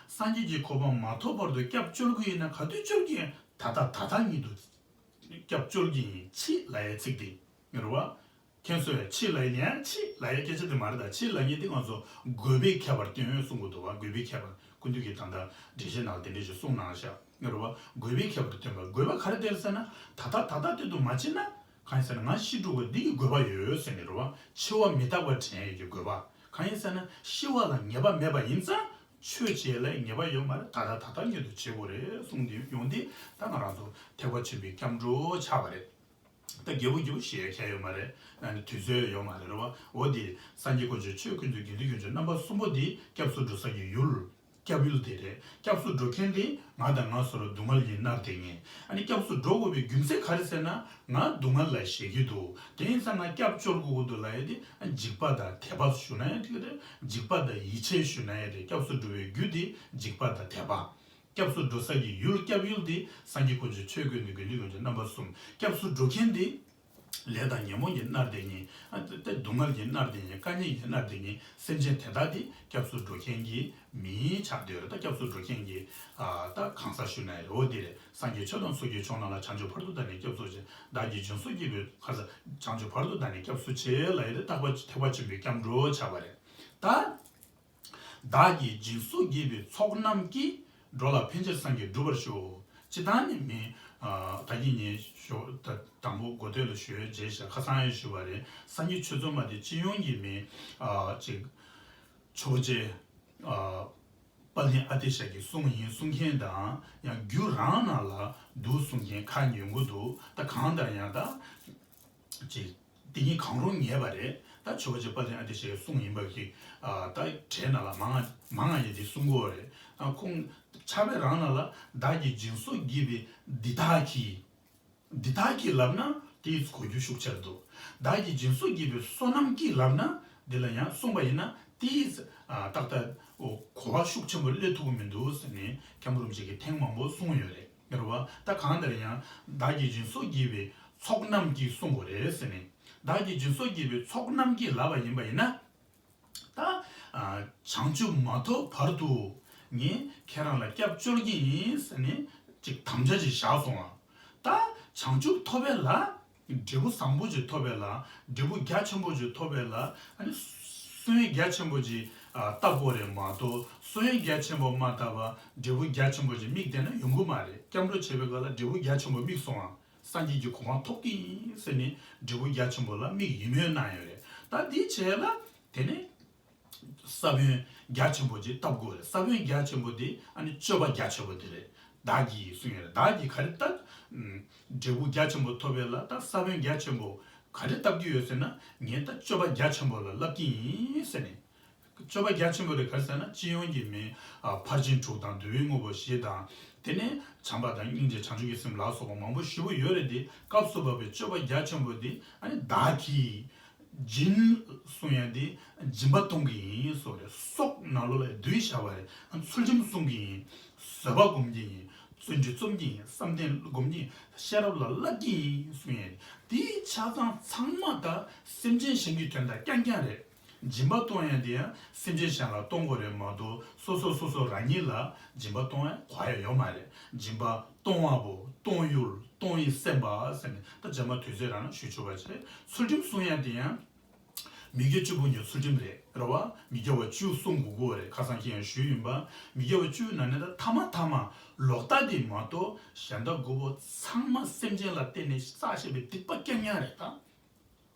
སངས་རྒྱས་ཀྱི་གོ་འཕང་མ་ཐོབ་བར་དུ་སྐྱབས་བཅོལ་གྱི་ཡིན་ན། ག་དུས་བཅོལ་གྱི་ཡིན། ད་ལྟ་ད་ལྟ་ཉིད་དུ་སྐྱབས་བཅོལ་གྱི་ཡིན། མཆི་ལབ་ཡའི་ཚིག་འདི་རེད་བ། མཁྱེན་སོང་ཡ། མཆི་ལབ་ཡ་ནི་ཡང་མཆི་ལབ་ཡའི་སྐད་ཆ་དེ་མ་རེད་ད། མཆི་ལབ་མཁན་དེ་ང་ཚོ་དགོས་པའི་ཁྱད་པར་སྟོན་གསུང་གི་འདུག་བ། དགོས་པའི་ཁྱད་པར། སྐུ་མདུན་གྱིས་ད་ལྟ་འགྲེལ་བཤད་ནང་དེ་འདྲས་ཞིག་གསུངས་གནང་ཤག་རེད་བ། དགོས་པའི་ཁྱད་པར་སྟོན་པ། དགོས་པ་ག་རེ་སྟོན་ཟེར་ན། ད་ལྟ་ད་ལྟ་དེ་དུ་མ་མཆིས་ན། གང་ཡིན་ཟེར་ན་ང་ཤི་འགྲོ་དགོས། འདི་གི་དགོས་པ་ཡོད་ཟེར་ནས་རེད་བ། འཆི་བ་མི་རྟག་པ་དྲན་ཡས་ཀྱི་དགོས་པ། གང་ཡིན་ཟེར་ན་ཤི་བ་ལ་ངེས་པ་མེད་པ་ཡིན་ཙང་ཆོས་བྱེད་ལ་ངེས་པ་ཡོད་མ་རེད། ད་ལྟ་ད་ལྟ་ཉིད་དུ་བྱེད་དགོས་རེད་གསུངས་ཏེ་ཡོང་དུས། ད་ང་རང་ཚོ་ཐེག་པ་ཆེན་པོའི་སྐྱབས་འགྲོ་ཆགས་པ་རེད། ད་རྒྱལ་པོ་རྒྱལ་པོ་ཞེས་ཡ་ཁྱད་ཡོད་མ་རེད། ཨ་ནི་དུས་ཚོད་ཡོད་མ་རེད་རེད་བ། འོ་དེ་སངས་རྒྱས་དཀོན་མཆོག་ཆོས་དཀོན་མཆོག་དགེ་འདུན་དཀོན་མཆོག་རྣམ་པ་གསུམ་པོ་དེ་སྐྱབས་སུ་འགྲོ་ས་ཀྱི་ཡུལ། སྐྱབས་ཡུལ་དེ་རེད། སྐྱབས་སུ་འགྲོ་མཁན་དེ་ང་དང་ང་ཚོར་སྡུག་བསྔལ་གྱིས་མནར་བསྡད་མཁན། ཨ་ནི་སྐྱབས་སུ་འགྲོ་དགོས་པའི་རྒྱུ་མཚན་ག་རེ་ཟེར་ན། ང་སྡུག་བསྔལ་ལ་ཞེད་ཀྱི་འདུག་དེ་ཡིན་ཙང་ང་སྐྱབས་བཅོལ་དགོས་ཀྱི་འདུག་ལབ་ཡས་དེ། ཨ་འཇིགས་པ་དང་དད་པ་ཞུ་ན་ཡང་འགྲིག་གི་རེད། འཇིགས་པ་དང་ཡིད་ཆེས་ཞུ་ན་ཡང་རེད། སྐྱབས་སུ་འགྲོ་བའི་རྒྱུ་དེ་འཇིགས་པ་དང་དད་པ། སྐྱབས་སུ་འགྲོ་ས་ཀྱི་ཡུལ། སྐྱབས་ཡུལ་དེ་སངས་རྒྱས་དཀོན་མཆོག་ཆོས་དཀོན་མཆོག་དགེ་འདུན་དཀོན་མཆོག་རྣམ་པ་གསུམ། སྐྱབས་སུ་འགྲོ་མཁན་དེ་ལས་དང་ཉོན་མོངས་ཀྱིས་མནར་བསྡད་མཁན། ཨ་དེ་སྡུག་བསྔལ་གྱིས་མནར་བསྡད་མཁན། དཀའ་ངལ་གྱིས་མནར་བསྡད་མཁན་སེམས་ཅན་དེ་དག་དེ་སྐྱབས་སུ་འགྲོ་མཁན་གྱི་མི་ཆགས་བསྡད་ཡོད་རེད། ད་སྐྱབས་སུ་འགྲོ་མཁན་གྱི་ཨ་ད་གང་ཟག་ཞུ་ན་ཡང་འོ་དེ་རེད། སངས་རྒྱས་ཆོས་དང་ཚོགས་ཀྱི་མཆོག་རྣམས་ལ། བྱང་ཆུབ་བར་དུ་བདག་ནི་སྐྱབས་སུ་མཆི། བདག་གིས་སྦྱིན་སོགས་བགྱིས་པའི་ཁར། བྱང་ཆུབ་བར་དུ་བདག་ནི་སྐྱབས་སུ་མཆི་ལབ་ཡས་དེ་ཐེག་པ་ཐེག་པ་ཆེན་པོའི་སྐྱབས་འགྲོ་ཆགས་པ་རེད། ད། བདག་གིས་སྦྱིན་སོགས་བགྱིས་པའི་ཚོགས་རྣམས་ཀྱིས། འགྲོ་ལ་ཕན་ཕྱིར་སངས་རྒྱས་འགྲུབ་པར་ཤོག་ཅི་ལྟར་ནི་མིན། ཨ་ད་གིན་ངས་ཞུ་ད་དང་པོ་འགོ་སྟོད་ལ་ཞུ་ཡས་བྱས་ཤག་ཁ་སང་ཡང་ཞུས་པ་རེད། སངས་རྒྱས་ཆོས་ཚོགས་མ་དེ་སྤྱི་ཡོངས་ཀྱི་མིན། ཨ་ཅིག་ཆོས་རྗེ་ཨ་དཔལ་ལྡན་ཨ་ཏི་ཤ་གི་གསུང་ཡིན་གསུང་མཁན་དང་། ཡང་རྒྱུད་རང་ནང་ལ་འདུག་གསུང་མཁན་ཁ་ཉན་གྱི་འདུག་ད་གང་ལྟར་ཡང་ད་ཅིག་དེ་ཉིད་གང་རུང་ངེས་པ་རེད། ད་ཇོ་བོ་རྗེ་དཔལ་ལྡན་ཨ་ཏི་ཤའི་གསུང་ཡིན་པ་གི། ཨ། ད་གྲས་ནང་ལ་མང་ང་མང་ང་ཡིན་དེ་གསུང་གི་ཡོད་རེད། ཨ། ཁོང་ཕྱག་དཔེ་རང་ནང་ལ་བདག་གིས་སྦྱིན་སོགས་བགྱིས་པའི་འདི་དག་གིས། འདི་དག་གིས་ལབ་ན་དེས་གོ་རྒྱུ་ཤུགས་ཆེར་འདུག་བདག་གིས་སྦྱིན་སོགས་བགྱིས་པའི་བསོད་ནམས་ཀྱིས་ལབ་ན་འདི་ལ་ཡང་གསུངས་པ་ཡིན་ན་དེས། ཨ། ཏག་ཏག་གོ་བ་ཤུགས་ཆེན་པོ་སླེབས་ཐུབ་ཀྱི་མི་འདུག་ཟེར་ནས་མཁན་པོ་རིན་པོ་ཆེ་གིས་ཐེངས་མང་པོ་གསུངས་ཡོད་རེད། རེད་བ། ད་གང་ལྟར་ཡང་བདག་གིས་སྦྱིན་སོགས་བགྱིས་པའི་ཚོགས་རྣམས་ཀྱིས་གསུངས་དགོས་རེད་ཟེར་ནས། བདག་གིས་སྦྱིན་སོགས་བགྱིས་པའི་ཚོགས་རྣམས་ཀྱིས་ལབ་པ་ཡིན་པ་ཡིན་ན། ད། ཨ། བྱང་ཆུབ་མ་ཐོབ་བར་དུ་ངས་ཁྱེད་རང་ལ་སྐྱབས་བཅོལ་གྱི་ཡིན་ཟེར་ནས་ཅིག་དམ་བཅའ་ཅིག་བཞག་སོང་ང་། ད་བྱང་ཆུབ་ཐོབ་པའི་ལ། འབྲས་བུ་བཟང་པོ་ཅིག་ཐོབ་པའི་ལ། འབྲས་བུ་རྒྱ་ཆེན་པོ་ཅིག་ཐོབ་པའི་ལ། ཨ་ནི་སོན་རྒྱ་ཆེན་པོ་ཅིག་ཨ། བཏབ་དགོས་རེད་མ་གཏོགས། སོན་རྒྱ་ཆེན་པོ་མ་བཏབ་པ་འབྲས་བུ་རྒྱ་ཆེན་པོ་ཅིག་དམིགས་བསྡད་ན་ཡོང་གི་མ་རེད། སྐྱབས་འགྲོ་བྱེད་པའི་སྐབས་ལ་འབྲས་བུ་རྒྱ་ཆེན་པོ་དམིགས་སོང་ང་། སངས་རྒྱས་ཀྱི་གོ་འཕང་ཐོབ་ཀྱི་ཡིན་ཟེར་ནས་འབྲས་བུ་རྒྱ་ཆེན་པོ་ལ་དམིགས་ཡིན་མོད་གནང་ཡོད་རེད། ད་འདི་བྱས་ལ་དེ་ནས་ས་བོན་རྒྱ་ཆེན་པོ་ཅིག་བཏབ་དགོས་རེད། ས་བོན་རྒྱ་ཆེན་པོ་དེ་ཨ་ནི་སྤྱོད་པ་རྒྱ་ཆེན་པོ་དེ་རེད། བདག་གིས་གསུངས་ཡོད་རེད། བདག་གིས་ག་རེ་བཏབ། ཨུམ། འབྲས་བུ་རྒྱ་ཆེན་པོ་ཐོབ་པའི་ལ་ད་ས་བོན་རྒྱ་ཆེན་པོ་ག་རེ་བཏབ་ཀྱི་ཡོད་ཟེར་ན་ངས་ད་སྤྱོད་པ་རྒྱ་ཆེན་པོ་ལ་བསླབ་ཀྱི་ཡིན་ཟེར་ནས། སྤྱོད་པ་རྒྱ་ཆེན་པོ་དེ་ག་རེ་ཟེར་ན་སྤྱི་ཡོངས་ཀྱི་མིང་། ཨ། ཕར་ཕྱིན་དྲུག་དང་བསྡུ་བའི་དངོས་པོ་བཞི་དང་། དེ་ནས་བྱམས་པ་དང་སྙིང་རྗེ་བྱང་ཆུབ་ཀྱི་སེམས་ལ་སོགས་པ་མང་པོ་ཞེ་པོ་ཡོད་རེད་དེ། སྐབས་སུ་བབ་པའི་སྤྱོད་པ་རྒྱ་ཆེན་པོ་དེ་ཨ་ནི་བདག་གིས་སྦྱིན་གསུང་ཡ་དེ་སྦྱིན་པ་གཏོང་གི་ཡིན་གསུངས་རེད། སྲོག་ནང་ལོགས་ལ་བསྡུས་བཞག་པ་རེད། ཨ། ཚུལ་ཁྲིམས་སྲུང་གི་ཡིན། བཟོད་པ་སྒོམ་གྱི་ཡིན། བརྩོན་འགྲུས་རྩོམ་གྱི་ཡིན། བསམ་གཏན་སྒོམ་གྱི་ཡིན། ཤེས་རབ་ལ་བསླབ་ཀྱི་ཡིན་གསུང་ཡ་དེ་ཆ་ཚང་ཚང་མ་ད་སེམས་ཅན་གཞན་གྱི་དོན་དག་རྐྱང་རྐྱང་རེད། སྦྱིན་པ་གཏོང་ཡ་དེ་ཡང་སེམས་ཅན་གཞན་ལ་གཏོང་དགོས་རེད་མ་གཏོགས་སོ་སོ་སོ་སོ་རང་ཉིད་ལ་སྦྱིན་པ་གཏོང་ཡ་གོ་ཡ་ཡོད་མ་རེད། སྦྱིན་པ་གཏོང་བ་པོ། གཏོང་ཡུལ། གཏོང་བའི་སེམས་པ་ཟེར་ནས་ད་རྗེས་མ་དུས་ཚོད་རག་ན་ཞུ་ཆོག་པ་བྱས། ཚུལ་ཁྲིམས་སྲུང་ཡ་དེ་ཡང་མི་དགེ་བཅུ་སྤོང་གི་ཚུལ་ཁྲིམས་རེད། རེད་བ། མི་དགེ་བ་བཅུ་སྲུང་དགོས་ཀྱི་ཡོད་རེད། ཁ་སང་ཁྱེད་ཡང་ཞུས་ཡིན་པ། མི་དགེ་བ་བཅུའི་ནང་ནས་ད་ཐ་མ་ཐ་མ་ལོག་ལྟ་དེ་མ་གཏོགས་གཞན་དག་དགུ་པོ་ཚང་མ་སེམས་ཅན་ལ་བརྟེན་ནས་བསགས་བཞག་པའི་སྡིག་པ་རྐྱང་རྐྱང་རེད་ད།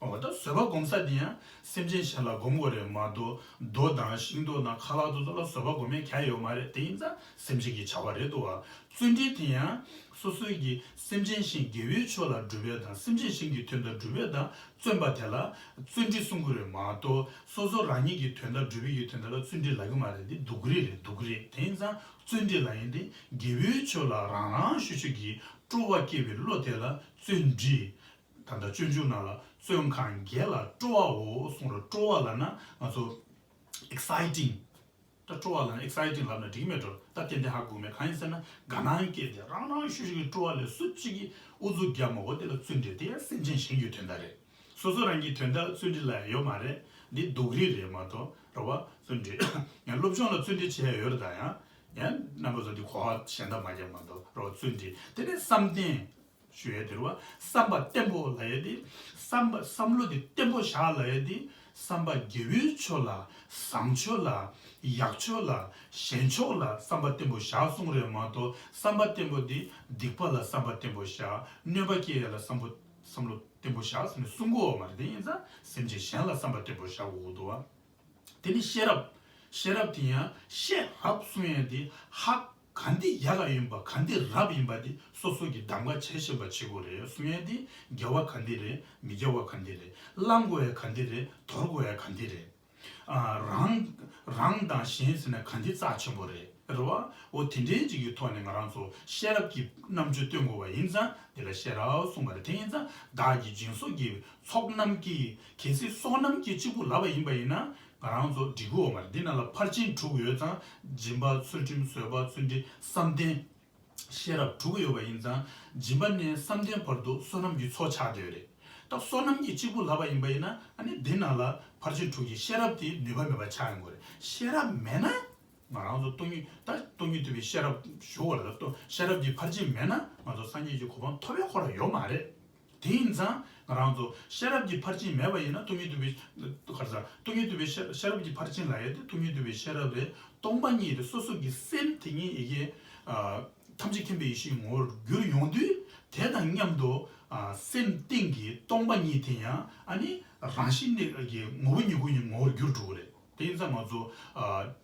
འོ་ད་བཟོད་པ་སྒོམ་ས་དེ་ཡང་སེམས་ཅན་གཞན་ལ་སྒོམ་དགོས་རེད་མ་གཏོགས་རྡོ་དང་ཤིང་ཏོག་དང་ཁ་ལག་དེ་ཚོ་ལ་བཟོད་པ་སྒོམ་ཡས་གང་ཡང་ཡོད་མ་རེད། དེ་ཡིན་ཙང་སེམས་ཅན་གྱི་བྱ་བ་རེད་འདུག་བ། བརྩོན་འགྲུས་དེ་ཡང་སོ་སོའི་གི་སེམས་ཅན་གཞན་དགེ་བའི་ཕྱོགས་ལ་སྒྲུབ་ཡས་དང་སེམས་ཅན་གཞན་གྱི་དོན་དུ་སྒྲུབ་ཡས་དང་བརྩོན་པ་དེ་ལ་བརྩོན་འགྲུས་གསུང་གི་རེད་མ་གཏོགས་སོ་སོ་རང་ཉིད་ཀྱི་དོན་དག་སྒྲུབ་ཡས་ཀྱི་དོན་དག་ལ་བརྩོན་འགྲུས་ལབ་ཀྱི་མ་རེད། འདི་སྡུག་རུས་རེད། སྡུག་རུས། དེ་ཡིན་ཙང་བརྩོན་འགྲུས་ལབ་ཡས་འདི་དགེ་བའི་ཕྱོགས་ལ་རང་རང་ཤུགས་ཤུགས་ཀྱིས་སྤྲོ་བ་སྐྱེ་བའི་བློ་དེ་ལ་བརྩོན་འགྲུས། ད་ལྟ་སྤྱོད་འཇུག་ནང་ལ་བརྩོན་གང་རྒྱས་ལ་སྤྲོ་བའོ་གསུངས་རེད། སྤྲོ་བ་ལབ་ན་ང་ཚོ་exciting། ད་སྤྲོ་བ་ལབ་ན་exciting་ལབ་ན་འགྲིག་མེད་འགྲོ། ད་ཏན་ཏན་ཧ་གོ་མེད། གང་ཡིན་ཟེར་ན་དགའ་སྣང་སྐྱེས་ཏེ་རང་རང་ཤུགས་ཤུགས་ཀྱིས་སྤྲོ་བ་ལས་སུ་གཅིག་གིས་ཨུ་ཚུགས་རྒྱབ་མ་གོ་དེ་ལ་བརྩོན་འགྲུས། དེ་ཡང་སེམས་ཅན་གཞན་གྱི་དོན་དག་རེད། སོ་སོ་རང་གི་དོན་དག་ལ་བརྩོན་འགྲུས་ལབ་ཡ་ཡོད་མ་རེད། འདི་སྡུག་རུས་རེད་མ་གཏོགས་རེད་བ། བརྩོན་འགྲུས། ཡང་སློབ་སྦྱོང་ལ་བརྩོན་འགྲུས་བྱེད་ཡ་ཡོད་རེད། ད་ཡང་ཡང་རྣམ་པ་ཚོ་འདི་གོ་བ་གཞན་དག་མ་རྒྱབ་མ་གཏོགས་རེད་བ། བརྩོན་འགྲུས། དེ་ནས་བསམ་གཏན། ཞུ་ཡས་དེ་རེད་བ། བསམ་པ་བརྟན་པོ་ལབ་ཡས་དེ། བསམ་པ་བསམ་བློ་དེ་བརྟན་པོ་བཞག་ལབ་ཡས་དེ། བསམ་པ་དགེ་བའི་ཕྱོགས་ལ་བཟང་ཕྱོགས་ལ་ཡག་ཕྱོགས་ལ་ཞན་ཕྱོགས་ལ་བསམ་པ་བརྟན་པོ་བཞག་གསུངས་རེད་མ་གཏོགས་བསམ་པ་བརྟན་པོ་དེ་སྡིག་པ་ལ་བསམ་པ་བརྟན་པོ་བཞག་གནོད་པ་སྐྱེལ་ཡས་ལ་བསམ་པ་བསམ་བློ་བརྟན་པོ་བཞག་ཟེར་ནས་གསུང་གི་ཡོད་མ་རེད། དེ་ཡིན་ཙང་སེམས་ཅན་གཞན་ལ་བསམ་པ་བརྟན་པོ་བཞག་དགོས་ཀྱི་འདུག་བ། དེ་ནི་ཤེས་རབ། ཤེས་རབ་དེ་ཡང་ཤེས་རབ་གསུང་ཡས་དེ་ཧ་ག་འདི་ཡག་ག་ཡིན་པ་ག་འདི་རབ་ཡིན་པ་དེ་སོ་སོ་གི་གདམ་ག་བྱེད་ཤེས་པ་བྱེད་དགོས་རེད། གསུང་ཡས་དེ་དགེ་བ་ག་འདི་རེད། མི་དགེ་བ་ག་འདི་རེད། བླང་དགོས་ཡ་ག་འདི་རེད། དོར་དགོས་ཡ་ག་འདི་རེད། ཨ། རང་རང་དང་གཞན་ཟེར་ན་ག་འདི་རྩ་ཆེན་པོ་རེད། རེད་བ། འོ་དེ་འདྲའི་ཅིག་གི་ཐོག་ནས་ང་རང་ཚོ་ཤེས་རབ་ཀྱི་རྣམ་དཔྱོད་སྟོན་དགོས་པ་ཡིན་ཙང་དེ་ལ་ཤེས་རབ་གསུངས་པ་རེད། དེ་ཡིན་ཙང་བདག་གིས་སྦྱིན་སོགས་བགྱིས་པའི་ཚོགས་རྣམས་ཀྱིས། གལ་སྲིད་བསོད་ནམས་ཀྱིས་གཅིག་པུ་ལབ་པ་ཡིན་པ་ཡིན་ན་ང་རང་ཚོ་འགྲིག་གི་ཡོད་མ་རེད། འདི་ནང་ལ་ཕར་ཕྱིན་དྲུག་ཡོད་ཙང་སྦྱིན་པ་ཚུལ་ཁྲིམས་བཟོད་པ་བརྩོན་འགྲུས་བསམ་གཏན་ཤེས་རབ་དྲུག་ཡོད་པ་ཡིན་ཙང་སྦྱིན་པ་ནས་བསམ་གཏན་བར་དུ་བསོད་ནམས་ཀྱི་ཚོགས་ཆགས་བསྡད་ཡོད་རེད། ད་བསོད་ནམས་ཀྱིས་གཅིག་པུ་ལབ་པ་ཡིན་པ་ཡིན་ན་ཨ་ནི་འདི་ནང་ལ་ཕར་ཕྱིན་དྲུག་གི་ཤེས་རབ་དེ་ནུས་པ་མེད་པ་ཆགས་ཡོང་གི་རེད། ཤེས་རབ་མེད་ན། ང་རང་ཚོ་སྟོང་ཉིད་ད་སྟོང་ཉིད་རྟོགས་པའི་ཤེས་རབ་ཞུ་བ་ལ་ད་ཤེས་རབ་ཀྱི་ཕར་ཕྱིན་མེད་ན་ང་ཚོ་སངས་རྒྱས་ཀྱི་གོ་འཕང་ཐོབ་པའི་ཁོ་རང་ཡོད་མ་རེད། དེ་ཡིན་ཙང་ང་རང་ཚོ་ཤེས་རབ་ཀྱི་ཕར་ཕྱིན་མེད་པ་ཡིན་ན་སྟོང་ཉིད་རྟོགས་པའི་ག་རེ་ཟ། སྟོང་ཉིད་རྟོགས་པའི་ཤེས་ཤེས་རབ་ཀྱི་ཕར་ཕྱིན་ལབ་ཡས་དེ་སྟོང་ཉིད་རྟོགས་པའི་ཤེས་རབ་རེད། སྟོང་པ་ཉིད་རེད། སོ་སོ་གི་སེམས་དེ་ཉིད་ཡི་གེ་ཨ་ཐམས་ཅད་མཁྱེན་པའི་ཡེ་ཤེས་ཀྱི་ངོ་བོར་གྱུར་ཡོང་དུས་དེ་དང་མཉམ་དུ་ཨ་སེམས་གཏིང་གི་སྟོང་པ་ཉིད་དེ་ཡང་ཨ་ནི་རང་བཞིན་གྱི་ངོ་བོ་ཉིད་སྐུ་ཉིད་ངོ་བོར་གྱུར་འགྲོ་གི་རེད། དེ་ཡིན་ཙང་ང་ཚོ་ཨ།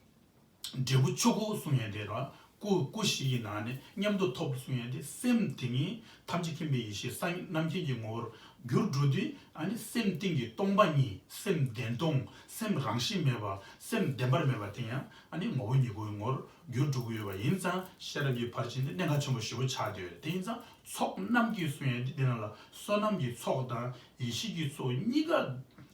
འབྲས་བུ་ཆོས་སྐུ་གསུང་ཡས་དེ་ར། སྐུ་སྐུ་བཞི་ཡི་ནང་ནས་མཉམ་དུ་ཐོབ་གསུང་ཡས་དེ་སེམས་དེ་ཉིད་ཐམས་ཅད་མཁྱེན་པའི་ཡེ་ཤེས་སངས་རྣམ་མཁྱེན་གྱི་ངོ་བོར་ འགྱུར་འགྲོ་དུས་ཨ་ནི་སེམས་གཏིང་གི་སྟོང་པ་ཉིད། སེམས་བདེན་སྟོང་། སེམས་རང་བཞིན་མེད་པ། སེམས་བདེན་པར་མེད་པ་དེ་ཡང་ཨ་ནི་ངོ་བོ་ཉིད་སྐུའི་ངོར་འགྱུར་འགྲོ་གི་ཡོད་པ་ཡིན་ཙང་ཤེས་རབ་ཀྱི་ཕར་ཕྱིན་དེ་གནད་འགག་ཆེན་པོ་ཞེ་པོ་ཆགས་བསྡད་ཡོད་རེད། དེ་ཡིན་ཙང་ཚོགས་རྣམས་ཀྱི་གསུང་ཡས་དེ་འདི་ནང་ལ་བསོད་ནམས་ཀྱི་ཚོགས་དང་ཡེ་ཤེས་ཀྱི་ཚོགས་གཉིས་ཀ་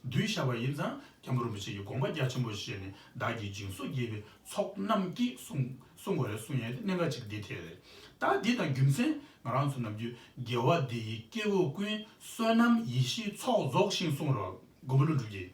བསྡུས་བཞག་པ་ཡིན་ཙང་སྐྱབས་མགོན་རིན་པོ་ཆེ་གིས་དགོངས་པ་རྒྱ་ཆེན་པོ་བཞེས་ནས་བདག་གིས་སྦྱིན་སོགས་བགྱིས་པའི་ཚོགས་རྣམས་ཀྱིས་གསུང་གསུང་དགོས་རེད། གསུང་ཡས་དེ་གནད་འགག་ཅིག་འདི་ཐད་རེད། ད་འདི་དང་རྒྱུ་མཚན་ང་རང་ཚོ་ནམ་རྒྱུན་དགེ་བ་འདི་ཡིས་སྐྱེ་བོ་ཀུན། བསོད་ནམས་ཡེ་ཤེས་ཚོགས་རྫོགས་ཤིང་གསུངས་རོགས། མགོན་པོ་ཀླུ་སྒྲུབ་ཀྱིས།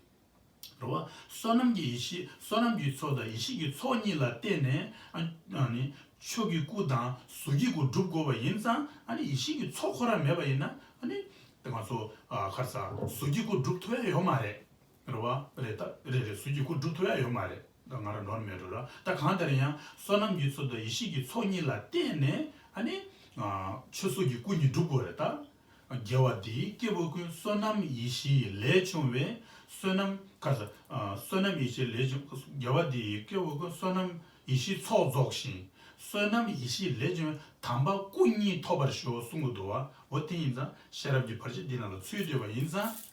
རེད་བ། བསོད་ནམས་ཀྱི་ཡེ་ཤེས། བསོད་ནམས་ཀྱི་ཚོགས་དང་ཡེ་ཤེས་ཀྱི་ཚོགས་གཉིས་ལ་བརྟེན་ནས་ཨ་ཨ་ནི་ཆོས་ཀྱི་སྐུ་དང་གཟུགས་ཀྱི་སྐུ་སྒྲུབ་དགོས་པ་ཡིན་ཙང་ཨ་ནི་ཡེ་ཤེས་ཀྱི་ཚོགས་ཁོ་རང་མེད་པ་ཡིན་ན་ཨ་ནི་དེ་ང་ཚོ་ཨ་ཁར་ས་གཟུགས་ཀྱི་སྐུ་སྒྲུབ་ཐུབ་ཡ་ཡོད་མ་རེད། རེད་བ། རེད་ད་རེད་རེད། གཟུགས་ཀྱི་སྐུ་སྒྲུབ་ཐུབ་ཡ་ཡོད་མ་རེད། ད་ང་རང་འགྲོ་ནི་མེད་འགྲོ་ར། ད་གང་ལྟར་ཡང་བསོད་ནམས་ཀྱི་ཚོགས་དང་ཡེ་ཤེས་ཀྱི་ཚོགས་གཉིས་ལ་བརྟེན་ནས་ཨ་ནི་ཨ་ཆོས་གཟུགས་ཀྱི་སྐུ་གཉིས་སྒྲུབ་དགོས་རེད་ད། དགེ་བ་འདིས་སྐྱེ་བོ་ཀུན། བསོད་ནམས་ཡེ་ཤེས་ལས་བྱུང་བའི། བསོད་ནམས་ག་ས། ཨ་བསོད་ནམས་ཡེ་ཤེས་ལས་བྱུང་། དགེ་བ་འདིས་སྐྱེ་བོ་ཀུན། བསོད་ནམས་ཡེ་ཤེས་ཚོགས་རྫོགས་ཤིང་། བསོད་ནམས་ཡེ་ཤེས་ལས་བྱུང་བའི། དམ་པ་སྐུ་གཉིས་ཐོབ་པར་ཤོག་གསུང་གི་འདུག་བ། འོ་དེ་ཡིན་ཙང་ཤེས་རབ་ཀྱི་ཕར་ཕྱིན་འདི་ནང་ལ་ཚུད་བསྡད་པ་ཡིན་ཙང་།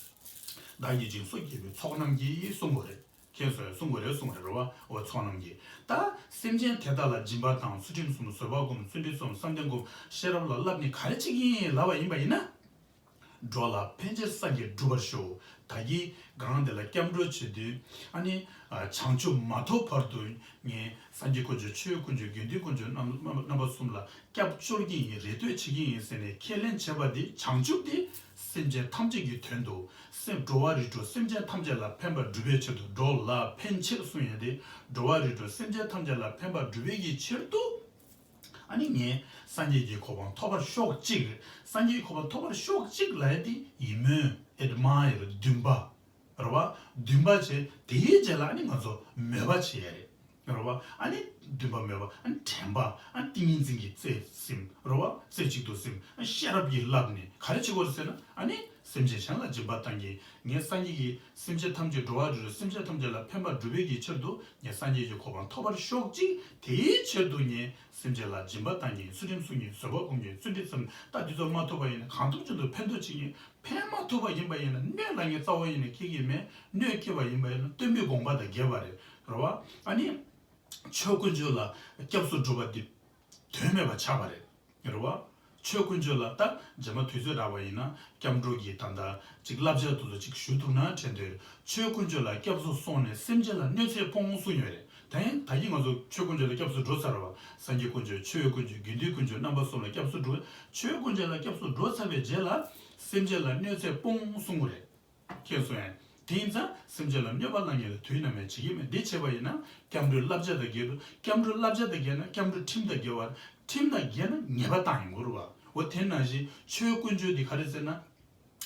བདག་གིས་སྦྱིན་སོགས་བགྱིས་པའི་ཚོགས་རྣམས་ཀྱིས་གསུང་དགོས་རེད། མཁྱེན་སོང་། གསུང་དགོས་རེད་གསུང་རེད། རེད་བ། འོ་ཚོགས་རྣམས་ཀྱིས། ད་སེམས་ཅན་དེ་དག་ལ་སྦྱིན་པ་དང་། ཚུལ་ཁྲིམས་སྲུང་། བཟོད་པ་སྒོམ། བརྩོན་འགྲུས་རྩོམ། བསམ་གཏན་སྒོམ། ཤེས་རབ་ལ་བསླབ་ནི་ག་རེ་བྱེད་ཀྱི་ཡིན་ལབ་པ་ཡིན་པ་ཡིན་ན། འགྲོ་ལ་ཕན་ཕྱིར་སངས་རྒྱས་འགྲུབ་པར་ཤོག་ད་གིན་སྒང་དེ་ལ་སྐྱབས་འགྲོ་བྱེད་དུས་ཨ་ནི་བྱང་ཆུབ་མ་ཐོབ་བར་དུ་ངས་སངས་རྒྱས་དཀོན་མཆོག་ཆོས་དཀོན་མཆོག་དགེ་འདུན་དཀོན་མཆོག་རྣམ་རྣམ་པ་གསུམ་ལ་སྐྱབས་བཅོལ་གྱི་ཡིན། རེ་ལྟོས་བྱེད་ཀྱི་ཡིན་ཟེར་ནས་ཁས་ལེན་བྱས་པ་འདི་བྱང་ཆུབ་དེ་སེམས་ཅན་ཐམས་ཅད་ཀྱི་དོན་དུ་སེམས་འགྲོ་བ་རིགས་དྲུག་སེམས་ཅན་ཐམས་ཅད་ལ་ཕན་པར་སྒྲུབ་པའི་ཕྱིར་དུ། འགྲོ་ལ་ཕན་ཕྱིར་གསུང་ཡས་དེ་འགྲོ་བ་རིགས་དྲུག་སེམས་ཅན་ཐམས་ཅད་ལ་ཕན་པར་སྒྲུབ་པའི་གི་ཕྱིར་དུ། ཨ་ནི་ངས་སངས་རྒྱས་ཀྱི་གོ་འཕང་ཐོབ་པར་ཤོག་ཅིག་སངས་རྒྱས་ཀྱི་གོ་འཕང་ཐོབ་པར་ཤོག་ཅིག་ལབ་ཡ་དེ་ཡིད་སྨོན། ཨེཌ་མ་ཡར། འདུན་པ། རེད་བ། འདུན་པ་བྱས། དེའི་རྗེས་ལ་ཨ་ནི་ང་ཚོ་མོས་པ་བྱེད་ཡ་རེད། རེད་བ། ཨ་ནི་འདུན་པ་མོས་པ། ཨ་ནི་དྲན་པ། ཨ་ནི་ཏིང་ངེ་འཛིན་གྱི་རྩེ་སིམ། རེད་བ། རྩེ་གཅིག་ཏུ་སིམ། ཨ་ཤེས་རབ་ཀྱིས་བསླབས་ནས་ག་རེ་བྱེད་དགོས་རེད་ཟེར་ན། ཨ་ནི་སེམས་ཅན་གཞན་ལ་སྦྱིན་པ་བཏང་གིན། ངས་སངས་རྒྱས་ཀྱི་སེམས་ཅན་ཐམས་ཅད། འགྲོ་བ་རིགས་དྲུག་སེམས་ཅན་ཐམས་ཅད་ལ་ཕན་པ་སྒྲུབ་པའི་གི་ཕྱིར་དུ་ངས་སངས་རྒྱས་ཀྱི་གོ་འཕང་ཐོབ་པར་ཤོག་ཅིག་དེའི་ཕྱིར་དུ་ངས་སེམས་ཅན་ལ་སྦྱིན་པ་བཏང་གིན། ཚུལ་ཁྲིམས་སྲུང་གིན། བཟོད་པ་སྒོམ་གིན། བརྩོན་འགྲུས་བརྩམས། ད་འདི་ཚོ་མ་ཐུབ་པ་ཡིན་ན་གང་ཐུབ་ཅི་ཐུབ་ཕན་ཐོགས་བྱེད་ཀྱིན། ཕན་མ་ཐུབ་པ་ཡིན་པ་ཡིན་ན་གནོད་ལ་ངས་རྩ་བ་ཡིན་ནས་སྐྱེ་གི་མེད། གནོད་སྐྱེལ་བ་ཡིན་པ་ཡིན་ན་སྟོན་པའི་དགོངས་པ་དང་འགལ་བ་རེད། རེད་བ། ཨ་ནི་ཆོས་དཀོན་མཆོག་ལ་སྐྱབས་སུ་འགྲོ་བ་འདི་དོན་མེད་པ་ཆགས་པ་རེད། རེད་བ། ཆོས་དཀོན་མཆོག་ལ་ད་རྗེས་མ་དུས་ཚོད་རག་པ་ཡིན་ན་སྐྱབས་འགྲོ་གི་ད་ལྟ་ཅིག་བསླབ་བྱ་དེ་ཚོ་ཅིག་ཞུ་ཐུབ་ན་དྲན་འདོད། ཆོས་དཀོན་མཆོག་ལ་སྐྱབས་སུ་སོང་ནས་སེམས་ཅན་ལ་གནོད་འཚེ་སྤོང་གསུངས་ཡོད་རེད། ད་ཡིན་ད་གིན་ང་ཚོ་ཆོས་དཀོན་མཆོག་ལ་སྐྱབས་སུ་འགྲོ་ཚར་བ། སངས་རྒྱས་དཀོན་མཆོག་ཆོས་དཀོན་མཆོག་དགེ་འདུན་དཀོན་མཆོག་རྣམ་པ་གསུམ་ལ་སྐྱབས་སུ་འགྲོ། ཆོས་དཀོན་མཆོག་ལ་སྐྱབས་སུ་འགྲོ་ཚར་བའི་རྗེས་ལ་སེམས་ཅན་ལ་གནོད་འཚེ་སྤོང་གསུངས་པ་རེད། མཁྱེན་སོང་ངས། དེ་ཡིན་ཙང་སེམས་ཅན་ལ་གནོད་པ་བསླང་མཁན་ལ་དུས་ནམ་ཡང་བྱེད་ཀྱི་མེད། འདི་བྱས་པ་ཡིན་ན་སྐྱབས་འགྲོའི་བསླབ་བྱ་དང་འགལ་འགྲོ། སྐྱབས་འགྲོའི་བསླབ་བྱ་དང་འགལ་ན་སྐྱབས་འགྲོའི་ཁྲིམས་དང་འགལ་བ། ཁྲིམས་དང་འགལ་ན་ཉེས་པ་བཏང་ཡོང་གི་རེད་བ། འོ་དེ་ནང་བཞིན་ཆོས་དཀོན་མཆོག་འདི་ག་རེ་ཟེར་ན།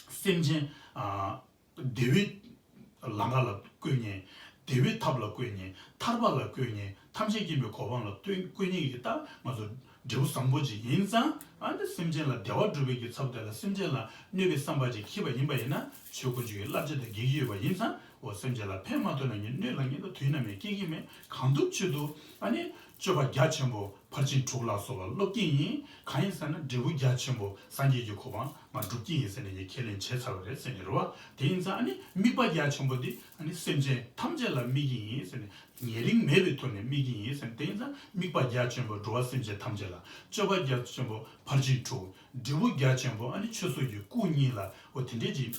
སེམས་ཅན་ཨ་བདེ་བའི་ལམ་ཁ་ལ་བཀོད་མཁན། བདེ་བའི་ཐབས་ལ་བཀོད་མཁན། ཐར་པ་ལ་བཀོད་མཁན། ཐམས་ཅད་མཁྱེན་པའི་གོ་འཕང་ལ་བཀོད་བཀོད་མཁན་གྱི་ད་ང་ཚོ་འབྲས་བུ་བཟང་པོ་ཅིག་ཡིན་ཙང་། ཨ་ནི་སེམས་ཅན་ལ་བདེ་བ་སྒྲུབ་པའི་གི་ཚབ་དེ་ལ་སེམས་ཅན་ལ་གནོད་པའི་བསམ་པ་ཅིག་འཁྱེར་བ་ཡིན་པ་ཡིན་ན་ཆོས་དཀོན་མཆོག་གི་བསླབ་བྱ་དང་འགལ་གྱི་ཡོད་པ་ཡིན་ཙང་། འོ་སེམས་ཅན་ལ་ཕན་མ་ཐོགས་ན་ངས་གནོད་ལ་ངས་ད་དུས་ནམ་ཡང་སྐྱེ་གི་མེད། གང་ཐུབ་ཆེད་དུ་ཨ་ནི་སྤྱོད་པ་རྒྱ་ཆེན་པོ་ཕར་ཕྱིན་དྲུག་ལ་སོགས་པ་སློབ་ཀྱི་ཡིན། གང་ཡིན་ཟེར་ན་འབྲས་བུ་རྒྱ་ཆེན་པོ་སངས་རྒྱས་ཀྱི་གོ་འཕང་ང་སྒྲུབ་ཀྱི་ཡིན་ཟེར་ནས་ངས་ཁས་ལེན་བྱས་ཚར་བ་རེད་ཟེར་ནས་རེད་བ། དེ་ཡིན་ཙང་ཨ་ནི་དམིགས་པ་རྒྱ་ཆེན་པོ་འདི་ཨ་ནི་སེམས་ཅན་ཐམས་ཅད་ལ་དམིགས་ཀྱི་ཡིན་ཟེར་ནས། ཉེ་རིང་མེད་པའི་ཐོག་ནས་དམིགས་ཀྱི་ཡིན་ཟེར། དེ་ཡིན་ཙང་དམིགས་པ་རྒྱ་ཆེན་པོ་འགྲོ་བ་སེམས་ཅན་ཐམས་ཅད་ལ། སྤྱོད་པ་རྒྱ་ཆེན་པོ་ཕར་ཕྱིན་དྲུག་འབྲས་བུ་རྒྱ་ཆེན་པོ་ཨ་ནི་ཆོས་གཟུགས་ཀྱི་སྐུ་གཉིས་ལ། འོ་དེ་འདྲས་ཀྱི་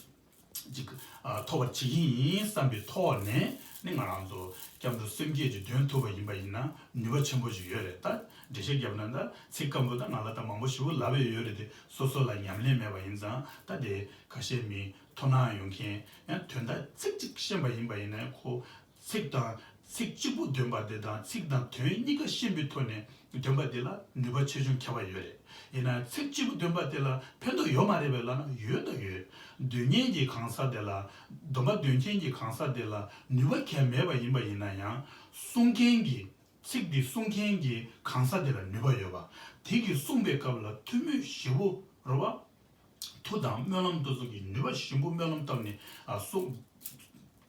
ཅིག་ཨ་ཐོབ་པར་བྱེད་ཀྱི་ཡིན་བསམ་པའི་ཐོག་ནས་ནི་ང་རང་ཚོ་སྐྱབས་འགྲོ་སེམས་བསྐྱེད་ཅིག་འདོན་ཐུབ་པ་ཡིན་པ་ཡིན་ན་ནུས་པ་ཆེན་པོ་ཞིག་ཡོད་རེད། ད་འགྲེལ་བཤད་བརྒྱབ་ན་ད་ཚིག་སྐམ་པོ་ད་ང་ལ་ད་མང་པོ་ཞེ་པོ་ལབ་ཡས་ཡོད་རེད་དེ། སོ་སོ་ལ་ཉམས་ལེན་མེད་པ་ཡིན་ཙང་ད་དེ་ཁ་ཤས་མི་ཐུགས་སྣང་ཡོང་མཁན། ཡང་དོན་དག་ཚིག་གཅིག་ཤེས་པ་ཡིན་པ་ཡིན་ན་ཁོ། ཚིག་དང་། ཚིག་གཅིག་པུ་འདོན་པ་དེ་དང་ཚིག་དང་དོན་གཉིས་ཀ་ཤེས་པའི་ཐོག་ནས་འདོན་པ་དེ་ལ་ནུས་པ་ཆེ་ཆུང་ཁྱད་པར་ཡོད་རེད། ཡིན་ན་ཚིག་གཅིག་པུ་འདོན་པ་དེ་ལ་ཕན་ཐོགས་ཡོད་མ་རེད་པས་ལབ་ན་ཡོད་དང་ཡོད། འདོན་མཁན་གྱི་གང་ཟག་དེ་ལ། འདོན་པ་འདོན་མཁན་གྱི་གང་ཟག་དེ་ལ་ནུས་པ་གང་ཡང་མེད་པ་ཡིན་པ་ཡིན་ན་ཡང་། གསུང་མཁན་གྱི། ཚིག་འདི་གསུང་མཁན་གྱི་གང་ཟག་དེ་ལ་ནུས་པ་ཡོད་པ། དེ་གིས་གསུངས་པའི་སྐབས་ལ་ཐུགས་མོས་ཞེ་པོ་རེད་བ། མཐུ་དང་སྨོན་ལམ་དེ་ཚོ་གི་ནུས་པ་ཞིམ་པོ་སྨོན་ལམ་བཏབ་ནས་ཨ་གསུང་།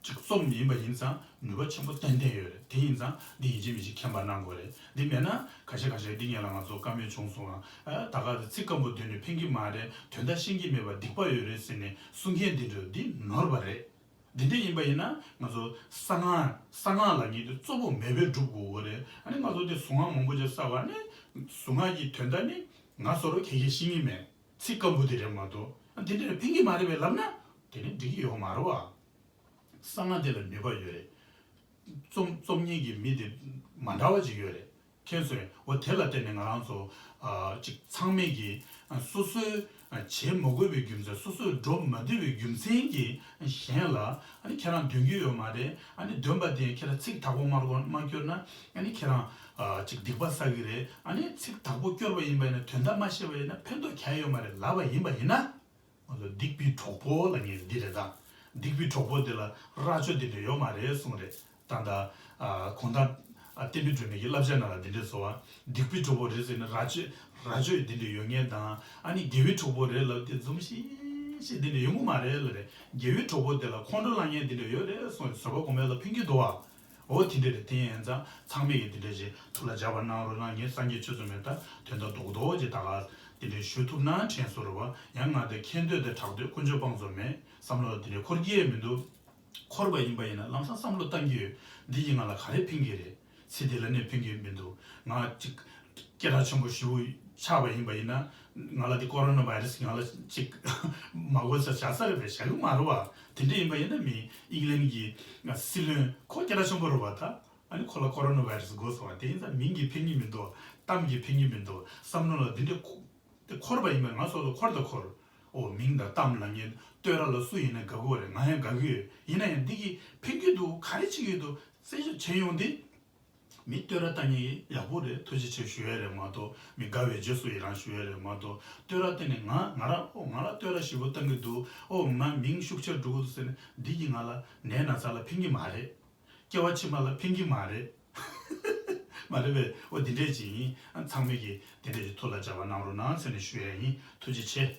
ཅིག་རྩོམ་ཡིན་པ་ཡིན་ཙང་ནུས་པ་ཆེན་པོ་ཏན་ཏན་ཡོད་རེད། དེ་ཡིན་ཙང་འདི་ཡིན་གཅིག་མིན་གཅིག་མཁྱེན་པ་གནང་དགོས་རེད། འདི་མེད་ན་ཁ་ཤས་ཁ་ཤས་འདི་ངས་ལ་ང་ཚོ་བཀའ་མོལ་བྱུང་སོང་ང་། ཨ་ད་ག་ཚིག་སྐམ་པོ་བཏོན་ནས་ཕན་གྱི་མ་རེད། དོན་དག་ཤེས་ཀྱི་མེད་པ་སྡིག་པ་ཡོད་རེད་ཟེར་ནས་གསུང་མཁན་འདི་འདྲ་འདི་ནོར་བ་རེད། འདི་འདྲ་ཡིན་པ་ཡིན་ན་ང་ཚོ་གསང་སྔགས་གསང་སྔགས་ལ་ངེས་དུ་གཙོ་བོ་མེད་པའི་སྒྲུབ་དགོས་པ་རེད། ཨ་ནི་ང་ཚོ་དེ་གཟུངས་སྔགས་མང་པོ་ཅིག་བསགས་པ་ནི་གཟུངས་སྔགས་ཀྱི་དོན་དག་ནི་ང་ཚོ་རོ་ཁྱེད་ཀྱིས་ཤེས་ཀྱི་མེད། ཚིག་སྐམ་པོ་དེ་རེད་མ་གཏོགས། ཨ་འདི་འདྲ་ཕན་གྱི་མ་རེད་པས་ལབ་ན་དེ་ནི་འགྲིག་གི་ཡོད་མ་རེད་བ། གསང་སྔགས་དེ་ལ་ནུས་པ་ཡོད་རེད། རྩོམ་རྩོམ་མཁན་གྱི་མི་དེ་མ་འདྲ་བ་ཅིག་ཡོད་རེད། མཁྱེན་སོང་། འོ་དེ་ལ་བརྟེན་ནས་ང་རང་ཚོ་ཨ་ཅིག་ཚང་མས་ཀྱི་ཨ་སོ་སོའི་ཨ་བྱེད་མ་དགོས་པའི་རྒྱུ་མཚན། སོ་སོས་འགྲོ་མ་འདོད་པའི་རྒྱུ་མཚན་གྱིས་གཞན་ལ་ཨ་ནི་ཁྱེད་རང་འདོན་གྱི་ཡོད་མ་རེད། ཨ་ནི་འདོན་པ་དེ་ཁྱེད་རང་ཚིག་དག་པོ་མ་རྒོ་མ་བསྐྱོར་ན་ཨ་ནི་ཁྱེད་རང་ཨ་ཅིག་སྡིག་པ་བསགས་ཀྱི་རེད། ཨ་ནི་ཚིག་དག་པོ་བསྐྱོར་བ་ཡིན་པ་ཡིན་ན། དོན་དག་མ་ཤེས་པ་ཡིན་ན་ཕན་ཐོགས་གང་ཡང་ཡོད་མ་རེད་ལབ་པ་ཡིན་པ་ཡིན་ན། ང་ཚོ་སྡིག་པའི་གྲོགས་པོ་ལབ་མཁན་འདི་རེད་ད། སྡིག་པའི་གྲོགས་པོ་དེ་ལ་རྭ་ཅོ་འདི་འདྲ་ཡོད་མ་རེད་གསུངས་རེད། ད་ལྟ་ཨ་གུང་ཐང་ཨ་བསྟན་པའི་སྒྲོན་མེ་གི་བསླབ་བྱ་ནང་ལ་འདི་འདྲ་གསུངས་པ། སྡིག་པའི་གྲོགས་པོ་རེད་ཟེར་ནས་རྭ་ཅོ་རྭ་ཅོ་འདི་འདྲ་ཡོད་མཁན་དང་། ཨ་ནི་དགེ་བའི་གྲོགས་པོ་རེད་ལབ་དེ་འཛུམ་ཤིག་ཤིག་འདི་འདྲ་ཡོང་གི་མ་རེད་ལབ་རེད། དགེ་བའི་གྲོགས་པོ་དེ་ལ་ཁོང་ཁྲོ་ལངས་མཁན་འདི་འདྲ་ཡོད་རེད་གསུངས་རེད། བཟོད་པ་སྒོམ་ཡ་ལ་ཕན་གྱི་འདུག་བ། འོ་དེ་འདྲ་རེད། དེ་ཡིན་ཙང་ཚང་མས་ཀྱི་དེ་འདྲ་ཞིག་ཐུགས་ལ་འཇགས་པ་གནང་རོགས་གནང་། ངས་སངས་རྒྱས་ཆོས་ཚོགས་མེད་ད་དོན་དག་རྡོག་རྡོག་ཅིག་ད་ག་དེ་འདྲ་ཞུ་ཐུབ་ན་དྲན་སོང་རེད་བ། ཡང་ང་དེ་མཁྱེན་འདོད་དེ་དྲག་འདོད་དཀོན་མཆོག་དཔང་བཟོ་མེད་བསམ་བློ་དེ་འདྲ་འཁོར་གྱི་ཡས་མི་འདུག་འཁོར་བ་ཡིན་པ་ཡིན་ན་ལམ་སང་བསམ་བློ་བཏང་གི་ཡོད། འདི་ཡིས་ང་ལ་ག་རེ་ཕན་གྱི་རེད། ཚེ་འདི་ལ་ནི་ཕན་གྱི་མི་འདུག་ང་ཅིག་སྐད་གྲགས་ཆེན་པོ་ཞེ་པོ་ཆགས་པ་ཡིན་པ་ཡིན་ན། ང་ལ་འདི་ཀོ་རོ་ན་བྷའི་རེ་སི་ང་ལ་ཅིག་མ་དགོས་ས་བཞག་ས་རེད་པས། བཞག་གི་མ་རེད་བ། དེ་འདྲ་ཡིན་པ་ཡིན་ན་མི་ཨིང་ལན་གྱི་སྲིད་བློན་ཁོ་སྐད་གྲགས་ཆེན་པོ་རེད་བ་ད། ཨ་ནི་ཁོ་ལ་ཀོ་རོ་ན་བྷའི་རེ་སི་འགོས་སོང་བ། དེ་ཡིན་ཙང་མིང་གིས་ཕན་གྱི་མི་འདུག་གཏམ་གྱིས་ཕན་གྱི་མི་འདུག་བསམ་བློ་ལ་འདི་འདྲ་ཁུ་དེ་འཁོར་བ་ཡིན་པས་ང་སོ་སོ་འཁོར་དང་འཁོར། ཨོ་མིང་དང་གཏམ་ལབ་མཁན་བསྟོད་ར་ལ་སུ་ཡིན་ན་དགའ་གི་རེད། ང་ཡང་དགའ་གི་ཡོད། ཡིན་ན་ཡང་འདི་གིས་ཕན་གྱི་འདུག་ག་རེ་བྱེད་ཀྱི་འདུག་རྩད་གཅོད་བྱེད་ཡོང་དུས། མི་བསྟོད་ར་བཏང་མཁན་ཡག་པོ་རེད། ཐུགས་རྗེ་ཆེ་ཞུ་ཡ་རེད་མ་གཏོགས། མི་དགའ་བའི་རྗེས་སུ་ཡི་རང་ཞུ་ཡ་རེད་མ་གཏོགས། བསྟོད་ར་བཏང་ནས་ང་ང་རང་ཨོ་ང་ལ་བསྟོད་ར་ཞེ་པོ་བཏང་གི་འདུག་ཨོ་ང་མིང་ཤུགས་ཆེར་འགྲོ་གི་འདུག་ཟེར་ནས་འདི་གིས་ང་ལ་ནད་ན་ཚ་ལ་ཕན་གྱི་མ་རེད། སྐྱེ་བ་ཕྱི་མ་ལ་ཕན་གྱི་མ་རེད། མ་རེད་པས། ཨོ་དེ་འདྲས་ཅིག་ཡིན། ཨ་ཚང་མས་ཀྱིས་དེ་འདྲས་ཀྱི་ཐུགས་ལ་འཇགས་པ་གནང་རོགས་གནང་ཟེར་ནས་ཞུ་ཡ་ཡིན། ཐུགས་རྗེ་ཆེ།